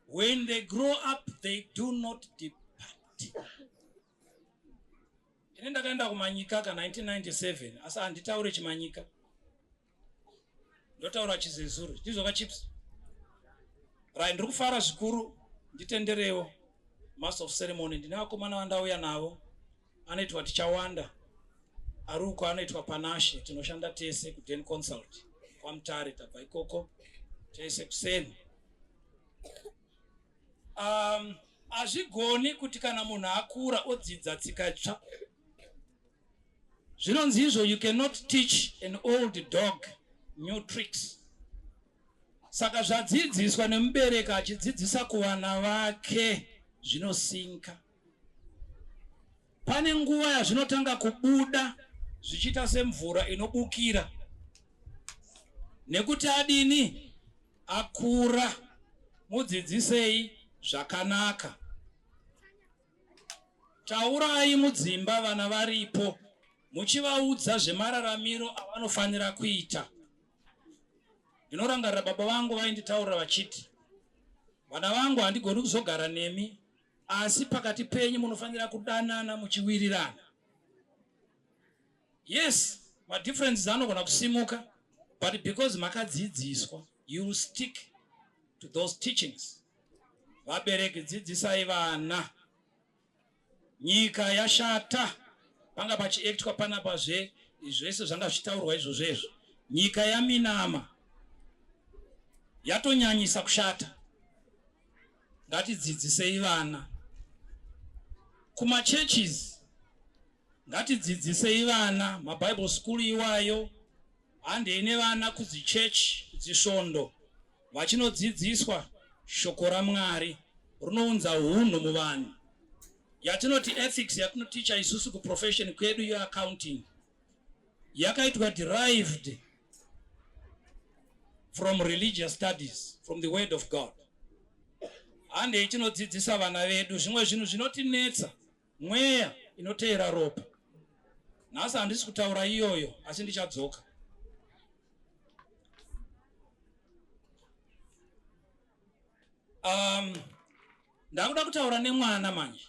when they grow up they do not depart. Ini ndakaenda kumanyika ka 1997, asi handitaure chimanyika, ndotaura chizezuru. Ndizvo ka, chips? Right. Ndiri kufara zvikuru. Nditenderewo, master of ceremony, ndine vakomana vandauya navo. Anoitwa Tichawanda ari uko, anoitwa Panashe. Tinoshanda tese kuDen Consult kwaMutare, tabva ikoko tese kuseni. Hazvigoni kuti kana munhu akura odzidza tsika tsva. Zvinonzi izvo, you cannot teach an old dog new tricks. Saka zvadzidziswa nemubereki achidzidzisa kuvana vake zvinosinka. Pane nguva yazvinotanga kubuda zvichiita semvura inobukira, nekuti adini? Akura. Mudzidzisei zvakanaka. Taurai mudzimba vana varipo, muchivaudza zvemararamiro avanofanira kuita. Ndinorangarira baba vangu vainditaurira vachiti, vana vangu, handigoni kuzogara nemi, asi pakati penyu munofanira kudanana muchiwirirana. Yes, madifferences anogona kusimuka, but because makadzidziswa, you will stick to those teachings. Vabereki, dzidzisai vana. Nyika yashata. Panga pachiactwa panapa zve zvese zvanga zvichitaurwa izvozvo izvo. Nyika yaminama, yatonyanyisa kushata. Ngatidzidzisei vana kumachurches, ngatidzidzisei vana mabible school iwayo. Handei nevana kudzichechi, kudzisvondo. Vachinodzidziswa shoko raMwari rinounza hunhu muvanhu. Yatinoti ethics yatinoticha isusu kuprofession kwedu yeaccounting yakaitwa derived from religious studies, from the word of God. Handei tinodzidzisa vana vedu zvimwe zvinhu zvinotinetsa, mweya inoteera ropa. Nhasi handisi kutaura iyoyo, asi ndichadzoka. Ndakuda kutaura nemwana manje.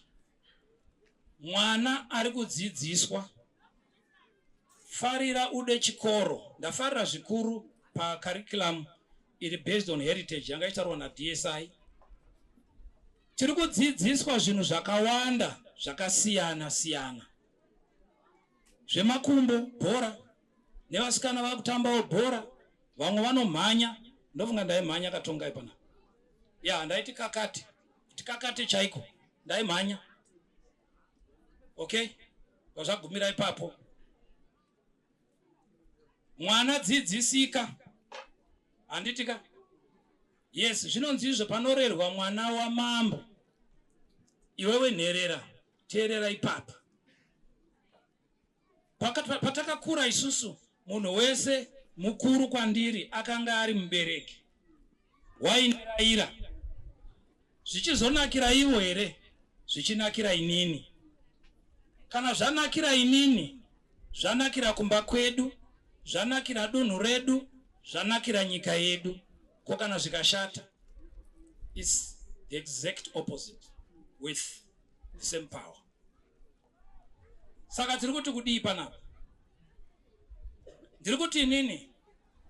Mwana ari kudzidziswa farira ude chikoro. Ndafarira zvikuru pacurriculum iri based on heritage yanga ichitaurwa naDSI. Tiri kudzidziswa zvinhu zvakawanda zvakasiyana siyana, zvemakumbo, bhora, nevasikana vakutambawo bhora, vamwe vanomhanya. Ndofunga ndaimhanya katongai pana ya ndaiti kakati kuti kakate chaiko, ndaimhanya. Okay, zvagumira ipapo. Mwana dzidzisika, handitika? Yes, zvinonzi izvo panorerwa mwana wamambo, iwewe nherera teerera ipapa. Patakakura isusu, munhu wese mukuru kwandiri akanga ari mubereki waindirayira. Zvichizonakira ivo here? Zvichinakira inini. Kana zvanakira inini, zvanakira kumba kwedu, zvanakira dunhu redu, zvanakira nyika yedu. Ko kana zvikashata? It's the exact opposite with the same power. Saka tiri kuti kudii panapa? Ndiri kuti inini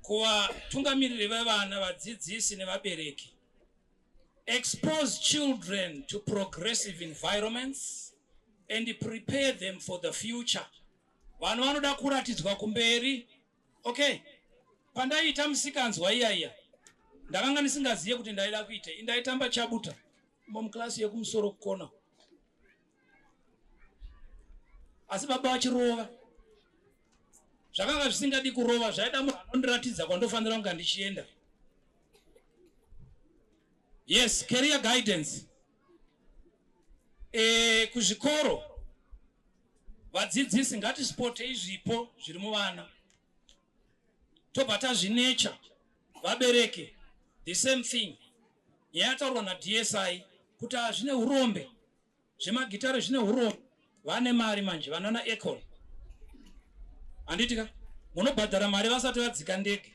kuvatungamiriri vevana, vadzidzisi nevabereki, expose children to progressive environments and prepare them for the future. Vanhu vanoda kuratidzwa kumberi. Okay, pandaiita musikanzwa iya iya, ndakanga ndisingaziye kuti ndaida kuite. Indaitamba chabuta muklasi yekumusoro kukona, asi baba vachirova. Zvakanga zvisingadi kurova, zvaida munhu anondiratidza kwandofanira kunga ndichienda. Yes, career guidance. Kuzvikoro vadzidzisi ngatisipotei zvipo zviri muvana, tobva tazvinecha. Vabereki, the same thing. Nyaya yataurwa naDSI kuti hazvine urombe, zvemagitare zvine urombe. Vane mari manje vanana Econ, handiti ka? Munobhadhara mari vasati vadzika ndege.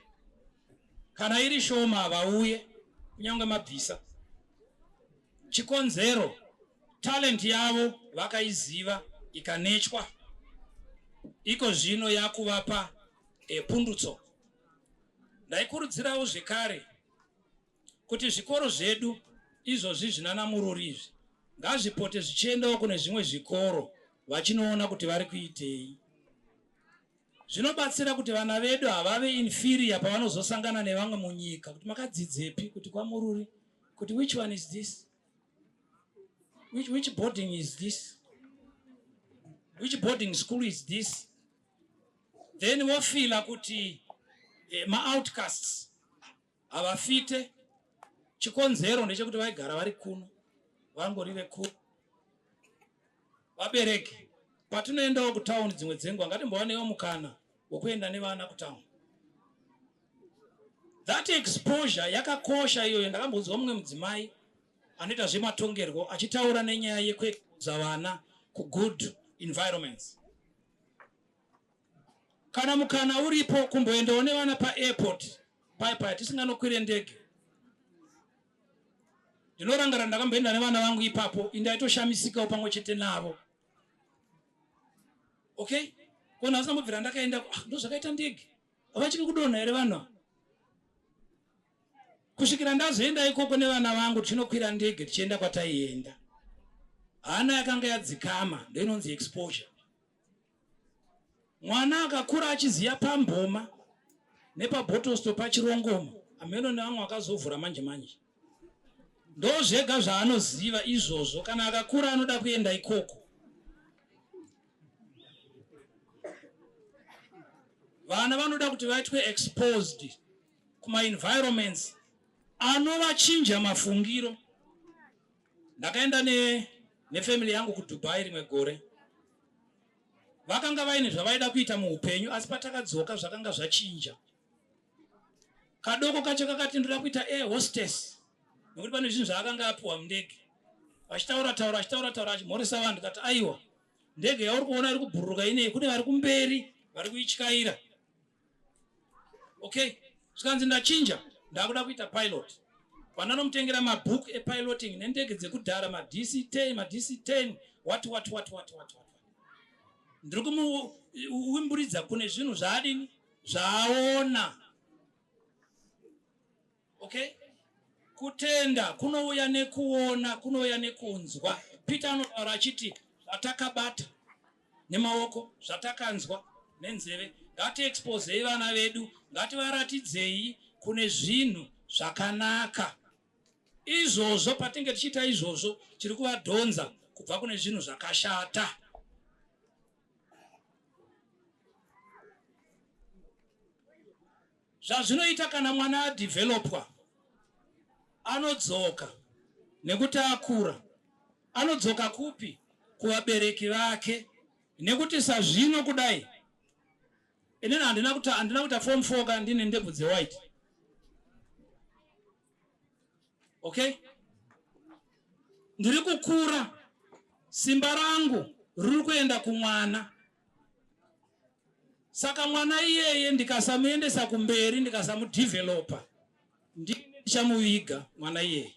Kana iri shoma havauye kunyange mabvisa. Chikonzero, talent yavo vakaiziva ikanechwa, iko zvino yakuvapa pundutso. Ndaikurudzirawo zvekare kuti zvikoro zvedu izvozvi zvinana Mururi izvi ngazvipote zvichiendawo kune zvimwe zvikoro vachinoona kuti vari kuitei. Zvinobatsira kuti vana vedu havave inferior pavanozosangana nevamwe munyika, kuti makadzidzepi, kuti kwaMururi, kuti which one is this, which boarding is this, which boarding school is this. Then vofila kuti maoutcasts havafite. Chikonzero ndechekuti vaigara vari kuno, vangori vekuno. Vabereki, patinoendawo kutauni dzimwe dzenguva, ngatimbowanewo mukana wekuenda nevana kutauni. That exposure yakakosha iyoyo. Ndakambonzwa mumwe mudzimai anoita zvematongerwo achitaura nenyaya yekuexposa vana kugood environments. Kana mukana uripo, kumboendawo nevana paairport paya paya tisinganokwire ndege. Ndinorangarira ndakamboenda nevana vangu ipapo, indaitoshamisikawo pamwe chete navo. Okay, kona asina ndakaenda, ah, ndo zvakaita ndege, havachiri kudonha here vanhu? Kusvikira ndazoenda ikoko nevana vangu, tichinokwira ndege tichienda kwataienda, hana yakanga yadzikama. Ndo inonzi exposure. Mwana akakura achiziya pamboma nepabotosto pachirongoma, ameno nevamwe vakazovhura manje manje, ndo zvega zvaanoziva izvozvo. Kana akakura anoda kuenda ikoko. Vana vanoda kuti vaitwe exposed kumaenvironments. Anovachinja mafungiro. Ndakaenda ne nefamily yangu kuDubai rimwe gore. Vakanga vaine zvavaida kuita muupenyu asi patakadzoka zvakanga zvachinja. Kadoko kacho kakati ndoda kuita air hostess nekuti pane zvinhu zvaakanga apiwa mundege. Vachitaura taura achitaura taura achimhoresa vanhu kati aiwa ndege yauri kuona iri kubhururuka inei kune vari kumberi vari kuityaira. Okay, zvikanzi ndachinja ndakuda kuita pilot. Vandanomutengera mabhuku epiloting nendege dzekudhara madc10 madc10 what what what what what what. Ndiri kumuwimburidza kune zvinhu zvaadini zvaaona. Okay, kutenda kunouya nekuona, kunouya nekunzwa. Peter anotaura achiti zvatakabata nemaoko, zvatakanzwa nenzeve, ngatiexposei vana vedu, ngativaratidzei kune zvinhu zvakanaka. Izvozvo patinge tichiita izvozvo, tiri kuvadhonza kubva kune zvinhu zvakashata. Zvazvinoita kana mwana adevelopwa anodzoka nekuti akura. Anodzoka kupi? Kuvabereki vake. Nekuti sazvino kudai inini handina kuta handina kuita form 4 ka ndine ndebvu dzewhite. Okay? Ndiri kukura simba rangu riri kuenda kumwana. Saka mwana iyeye ndikasamuendesa kumberi ndikasamudevelopa ndini ndichamuviga mwana iyeye.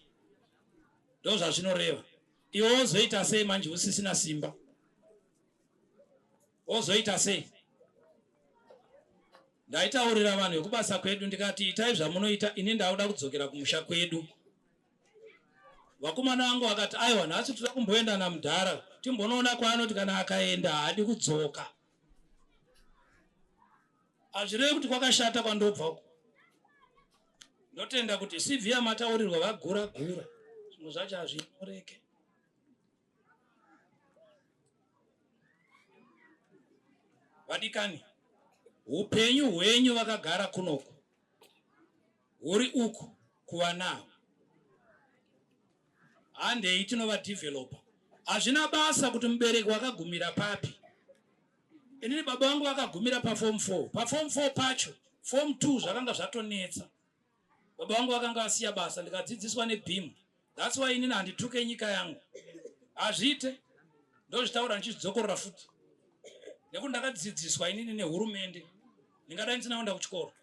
Ndozvazvinoreva. Iwe wozoita sei manje usisina simba? Wozoita sei? Ndaitaurira vanhu vekubasa kwedu ndikati itai zvamunoita ini ndakuda kudzokera kumusha kwedu. Vakomana vangu vakati aiwa nhasi toda kumboenda namudhara timbonoona kwaanoti kana akaenda haadi kudzoka. Hazvirevi kuti kwakashata kwandobva uko. Ndotenda kuti CV yamataurirwa vagura gura zvimwe zvacho hazvinyoreke. Vadikani, upenyu hwenyu vakagara kunoku huri uku kuva navo. Handei tinovadevelopa. Hazvina basa kuti mubereki wakagumira papi. Inini baba vangu vakagumira paform 4. Paform 4 pacho, form 2 zvakanga zvatonetsa. Baba vangu vakanga vasiya basa ndikadzidziswa nebeam. That's why inini handituke nyika yangu. Hazviite. Ndozvitaura ndichizvidzokorora futi. Nekuti ndakadzidziswa inini nehurumende. Ndingadai ndisina kuenda kuchikoro.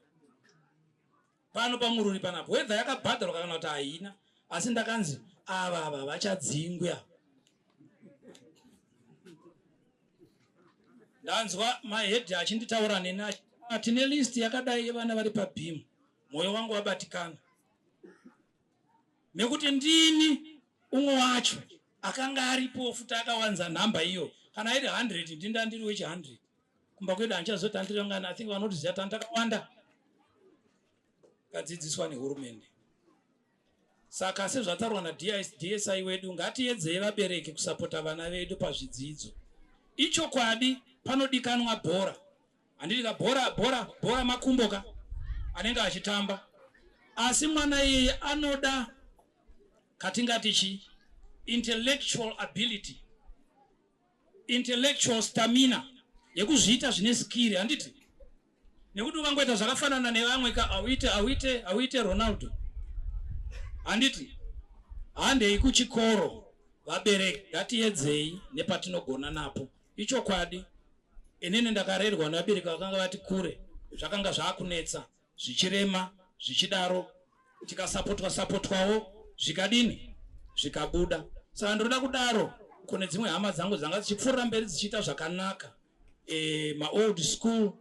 Pano pamururi panapa whether yakabhadharwa kana kuti haina asi ndakanzi ava ava vachadzingwi ava. Ndanzwa mahedhi achinditaura neni tine list yakadai yevana vari pabeam. Mwoyo wangu wabatikana nekuti ndini umwe wacho akanga aripo futi akawanza nhamba iyo. Kana iri 100 ndinda ndiri wechi 100. Kumba kwedu handichazoti andiri vangani, I think vanotiziva tani takawanda. Kadzidziswa nehurumende. Saka sezvataurwa naDSI wedu, ngatiedzei vabereki kusapota vana vedu pazvidzidzo. Ichokwadi panodikanwa bhora. Handiti ka bhora bhora bhora makumbo ka anenge achitamba. Asi mwana iyeye anoda katingati chi intellectual ability, intellectual stamina yekuzviita zvine skiri, handiti? Nekuti ukangoita zvakafanana nevamwe ka auite auite auite Ronaldo, handiti? Handei kuchikoro vabereki, ngatiedzei nepatinogona napo. Ichokwadi, inini ndakarerwa nevabereki vakanga vati kure, zvakanga zvakunetsa zvichirema zvichidaro, tikasapotwa sapotwawo zvikadini zvikabuda. Saka ndinoda kudaro kune dzimwe hama dzangu dzanga dzichipfuurira mberi dzichiita zvakanaka, maold school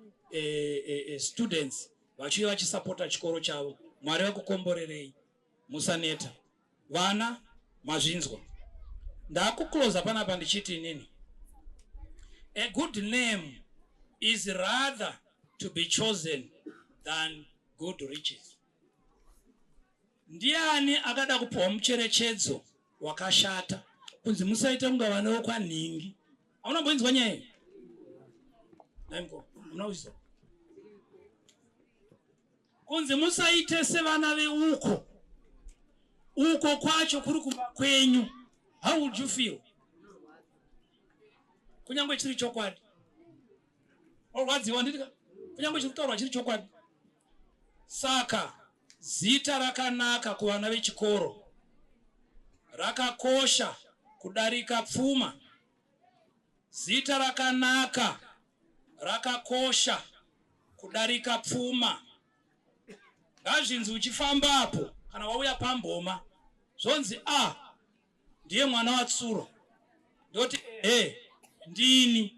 students vachiuya vachisapota chikoro chavo. Mwari vakukomborerei, musaneta vana, mazvinzwa. Ndakuclosa panapa ndichiti inini a good name is rather to be chosen than good riches. Ndiani akada kupiwa mucherechedzo wakashata kunzi musaita kunga vana vekwanhingi? Hauna kumboinzwa nyaya iyi? Naimko, hamuna kuizwa? Kunzi musaite sevana veuko. Uko kwacho kuri kumba kwenyu. How would you feel? Kunyange chiri chokwadi. Orwadziwa nditi kunyange chiri kutaurwa chiri chokwadi. Saka zita rakanaka kuvana vechikoro rakakosha kudarika pfuma. Zita rakanaka rakakosha kudarika pfuma. Ngazvinzi uchifamba apo kana wauya pamboma zvonzi a ah, ndiye mwana waTsuro, ndoti ehe ndini.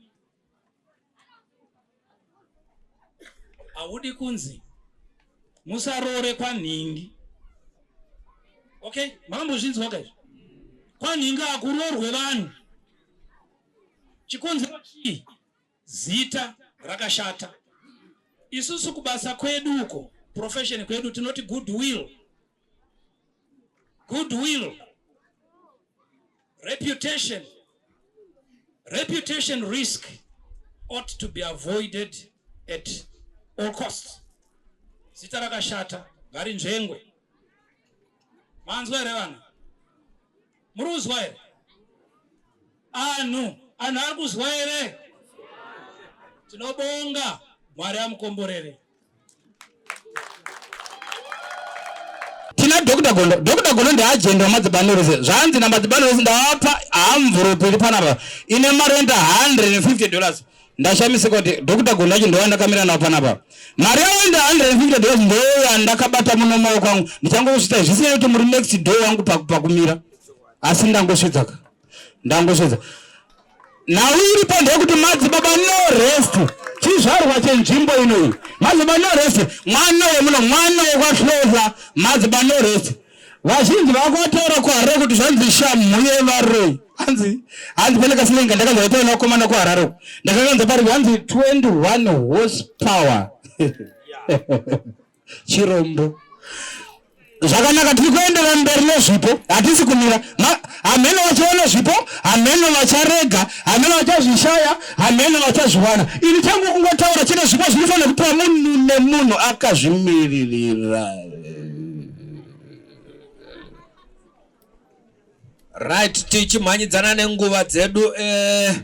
Haudi kunzi musaroore kwanhingi. Okay, makambozvinzwa ka izvi? Kwanhingi hakuroorwe vanhu. Chikonzero chii? Zita rakashata. Isusu kubasa kwedu uko, profession kwedu tinoti goodwill. Goodwill. Reputation. Reputation risk ought to be avoided at all costs. Zita rakashata ngarinzvengwe. Manzwa here vana? Muri kuzwa here? Anhu, anhu ari kuzwa here? Tinobonga, Mwari amukomborere. Tina Dr. Gondo. Dr. Gondo ndiagent wamadzibaba Norris. Zvanzi namadzibaba Norris ndavapa hamvuropu iri panapa ine mari inoita 150 dollars. Ndashamisika kuti Dr. Gondo acho ndowandakamirira nawo panapa. Mari yavo inoita 150 dollars ndoyandakabata muno maoko angu. Ndichangosvitsa zvisinei kuti muri next door wangu pakumira. Asi ndangosvitsa ka. Ndangosvitsa. Nhau iripo ndeyekuti madzibaba no rest chizvarwa chenzvimbo inoyi madzibaba no rest mwana wemuno mwana wekwaHlohla madzibaba no rest vazhinji vakuataura kuHarare kuti zvanzi shamhu yevaroyi hanzi hanzi pane kasilenga ndakanzwa itaura vakomana kuHarare uko ndakakanzwa pari hanzi 21 horse power chirombo zvakanaka tiri kuendera mberi nezvipo hatisi kumira hameno vachiona zvipo hameno vacharega hameno vachazvishaya hameno vachazviwana ini changu kungotaura chete zvipo zvinofanira kupiwa munhu nemunhu akazvimiririra right tichimhanyidzana nenguva dzedu eh,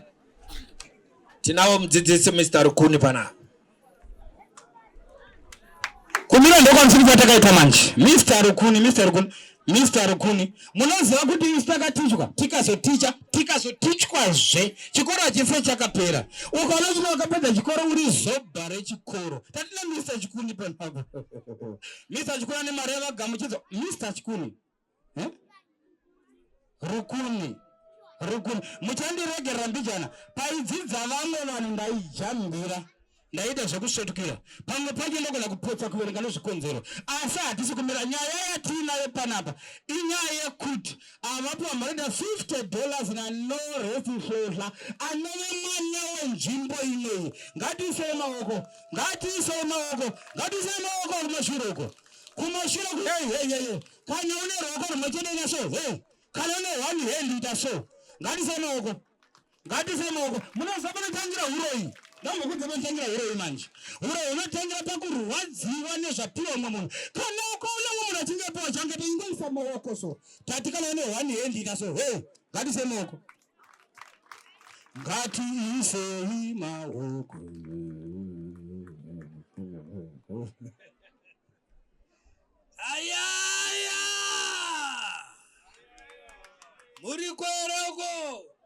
tinavo mudzidzisi mr rukuni panapa Kumira ndokwamusiri kwatakaita manje. Mr. Rukuni, Mr. Rukuni, Mr. Rukuni. Munoziva kuti isu takatichwa, tikazoticha, tikazotichwazve. Chikoro hachife chakapera. Ukaona chino wakapedza chikoro uri zobha rechikoro. Tatina Mr. Chikuni panapa. Mr. Chikuni ane mari yavagamuchidzwa. Mr. Chikuni. Eh? Rukuni. Rukuni. Muchandiregerera mbijana. Paidzidza vamwe vanhu ndaijambira. Ndaita zvekusvetukira. Pamwe pacho ndogona kupotsa kuverenga nezvikonzero. Asi hatisi kumira. Nyaya yatiinayo panapa inyaya yekuti avapiwa mari inoita 50 dollars naNoresi Hlohla anove mwana wenzvimbo inoyi. Ngatiisei maoko. Ngatiisei maoko. Ngatiisei maoko kumashure uko. Kumashure ku hey hey hey. Kana une ruoko rumwe chete ita so. Hey. Kana une one hand ita so. Ngatise maoko. Ngatise maoko. Munoziva panotangira huroyi. Ndambokuudza panotangira huroyi manje. Huroyi hunotangira pakurwadziwa nezvapiwa mumwe munhu. Kana ukaona mumwe munhu achinge apiwa change ingoisa maoko so. Tati kana une one hand ita so. Hey. Ngatise maoko. Ngatiisei maoko. Ayaya! Muri kwere uko?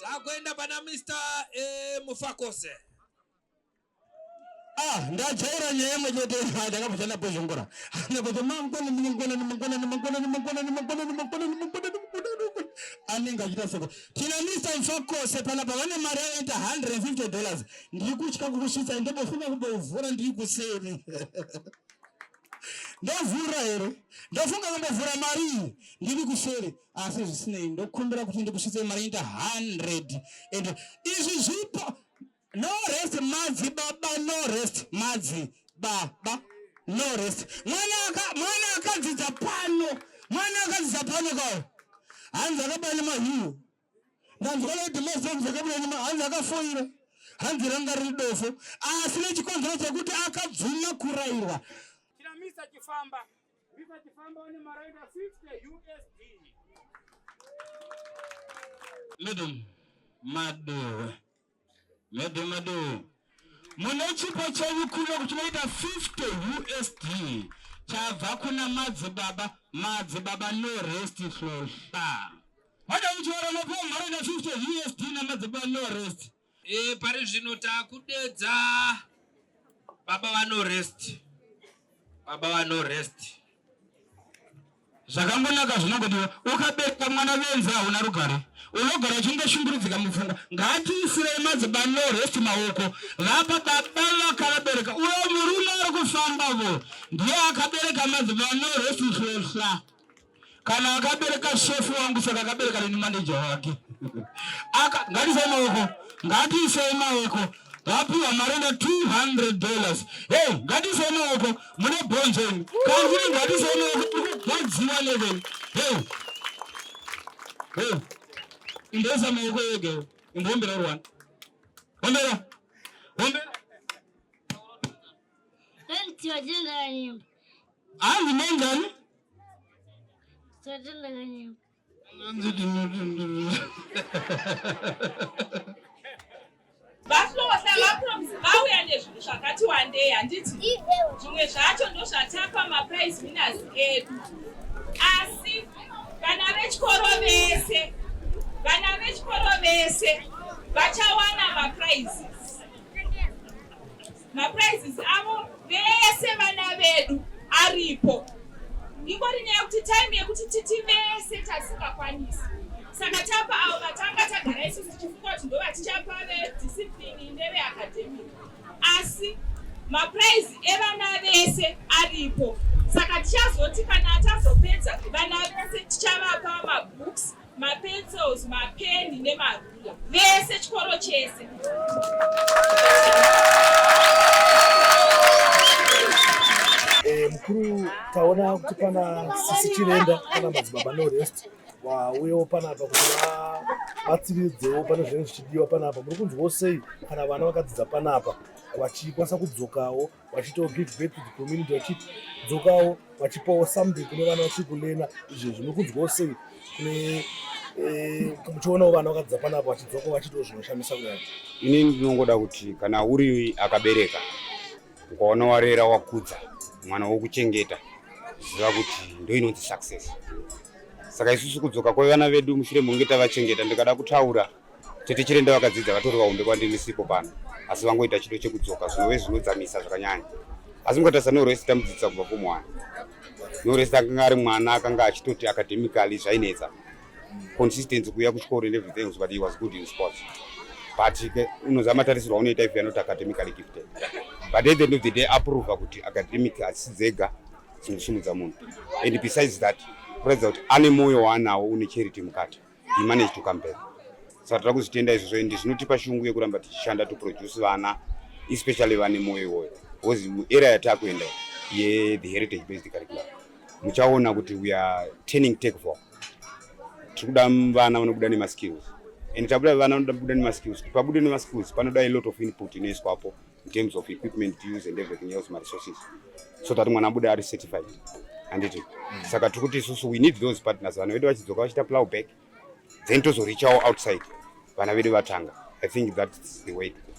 Takuenda pana Mr. Eh, Mufakose. Ah, ndajaira nyaya imwe chete ndakabva ndapozvongora. Ndakati mangwana mangwana mangwana mangwana mangwana mangwana mangwana mangwana mangwana anenge achiita soko. Tina Mr. Mufakose panapa vane mari yavaita 150 dollars. Ndiri kutya kukusvitsa ndombofunga kumbovhura ndiri kuseri. Ndovhura here? Ndofunga kumbovhura mari iyi ndiri kuseri asi zvisinei ndokumbira kuti ndikusvitse mari inoita 100 and izvi zvipo no rest madzi baba no rest madzi baba no rest mwana aka mwana akadzidza pano mwana akadzidza pano kawo hanzi akabaya nemahiyo ndanzwa lady mazonzi akabuda nema hanzi akafoira hanzi ranga riri dofo asi nechikonzero chekuti akabvuma kurayirwa Chinamisa chifamba. Chifamba vane mari inoita 60 USD. Madam Madowe. Madam Madowe. Mune chipo chenyu kuno chinoita 50 USD chabva kuna madzibaba madzibaba no rest hlohla. Madam Chiwara mapiwa mari ina 50 USD namadzibaba no rest. E, pari zvino takudedza baba vano rest. Baba vano rest. Zvakangonaka zvinongodiwa. Ukabereka mwana benzi hauna rugare. Unogara uchingoshungurudzika mupfungwa. Ngatiisirei madzibaba no rest maoko. Vapa baba vakavabereka. Uyo murume ari kufamba vo ndiye akabereka madzibaba no rest hlohla. Kana akabereka shefu wangu saka akabereka neni manager wake. Aka ngatiisei maoko. Ngatiisei maoko. Vapiwa mari ine 200 dollars. Hey, ngatiisei maoko. Mune bhonzo imi. Kanziri ngatiisei maoko. Muri kurwadziwa neveni. Hey. Hey. Imboisa maoko ega. Imbombera urwani. Ombera. Ombera. Hanzi nenzani? VaHlosa vapromise vauya nezvinhu zvakati wandei handiti? Zvimwe zvacho ndozvatapa maprize winners edu. Asi vana vechikoro vese, vana vechikoro vese vachawana maprizes. Maprizes avo vese vana vedu aripo. Ingori nyaya yekuti time yekuti titi vese tasingakwanisi. Saka tapa avo vatanga tagara isusu tichifunga kuti ndovatichapa vediscipline neveacademic. Asi maprize evana vese aripo. Saka tichazoti kana tazopedza vana vese tichavapa mabooks mapencils, mapeni nemarula vese chikoro chese. Eh, mukuru taona kuti pana sisi Chirenda pana madzibaba no rest vauyewo panapa kuti vabatsiridzewo pane zvinenge zvichidiwa panapa. Muri kunzwawo sei kana vana vakadzidza panapa vachikwanisa kudzokawo vachiitawo give back to the community vachidzokawo vachipawo something kune vana vachiri kulena izvezvi muri kunzwawo sei kune eh, muchionawo vana vakadzidza panapa vachidzoka vachiitawo zvinoshamisa kudai ini ndinongoda kuti kana uri akabereka ukaona warera wakudza mwana wokuchengeta ziva kuti ndo inonzi success saka isusu kudzoka kwevana vedu mushure mekunge tavachengeta ndikada kutaura Tete Chirenda vakadzidza vatori vahombe kwandiri ndisipo pano asi vangoita chido chekudzoka zvinove zvinodzamisa zvakanyanya asi mukatarisa Norest tamudzidzisa kubva form 1 Norest akanga ari mwana akanga achitoti academically zvainetsa consistency kuuya kuchikoro and everything but he was good in sports but unoziva matarisirwo aunoita if you are not academically gifted but at the end of the day aprova kuti academic hadzisi dzega dzinosimudza munhu and besides that kuratidza kuti ane mwoyo waanawo une charity mukati he managed to come back saka toda kuzvitenda izvozvo and zvinotipa shungu yekuramba tichishanda to produce vana especially vane moyo iwoyo because muera yatakuenda yethe heritage based curriculum muchaona kuti we are turning take for tiri kuda vana vanobuda nemaskills and tabuda vana vanobuda nemaskills kuti pabude nemaskills panoda a lot of input inoiswapo in terms of equipment to use and everything else maresources so that mwana abude ari certified handiti mm. saka tiri kuti isusu we need those partners vana vedu vachidzoka vachiita plow back then tozorichawo outside vana vedu vatanga i think that's the way to go.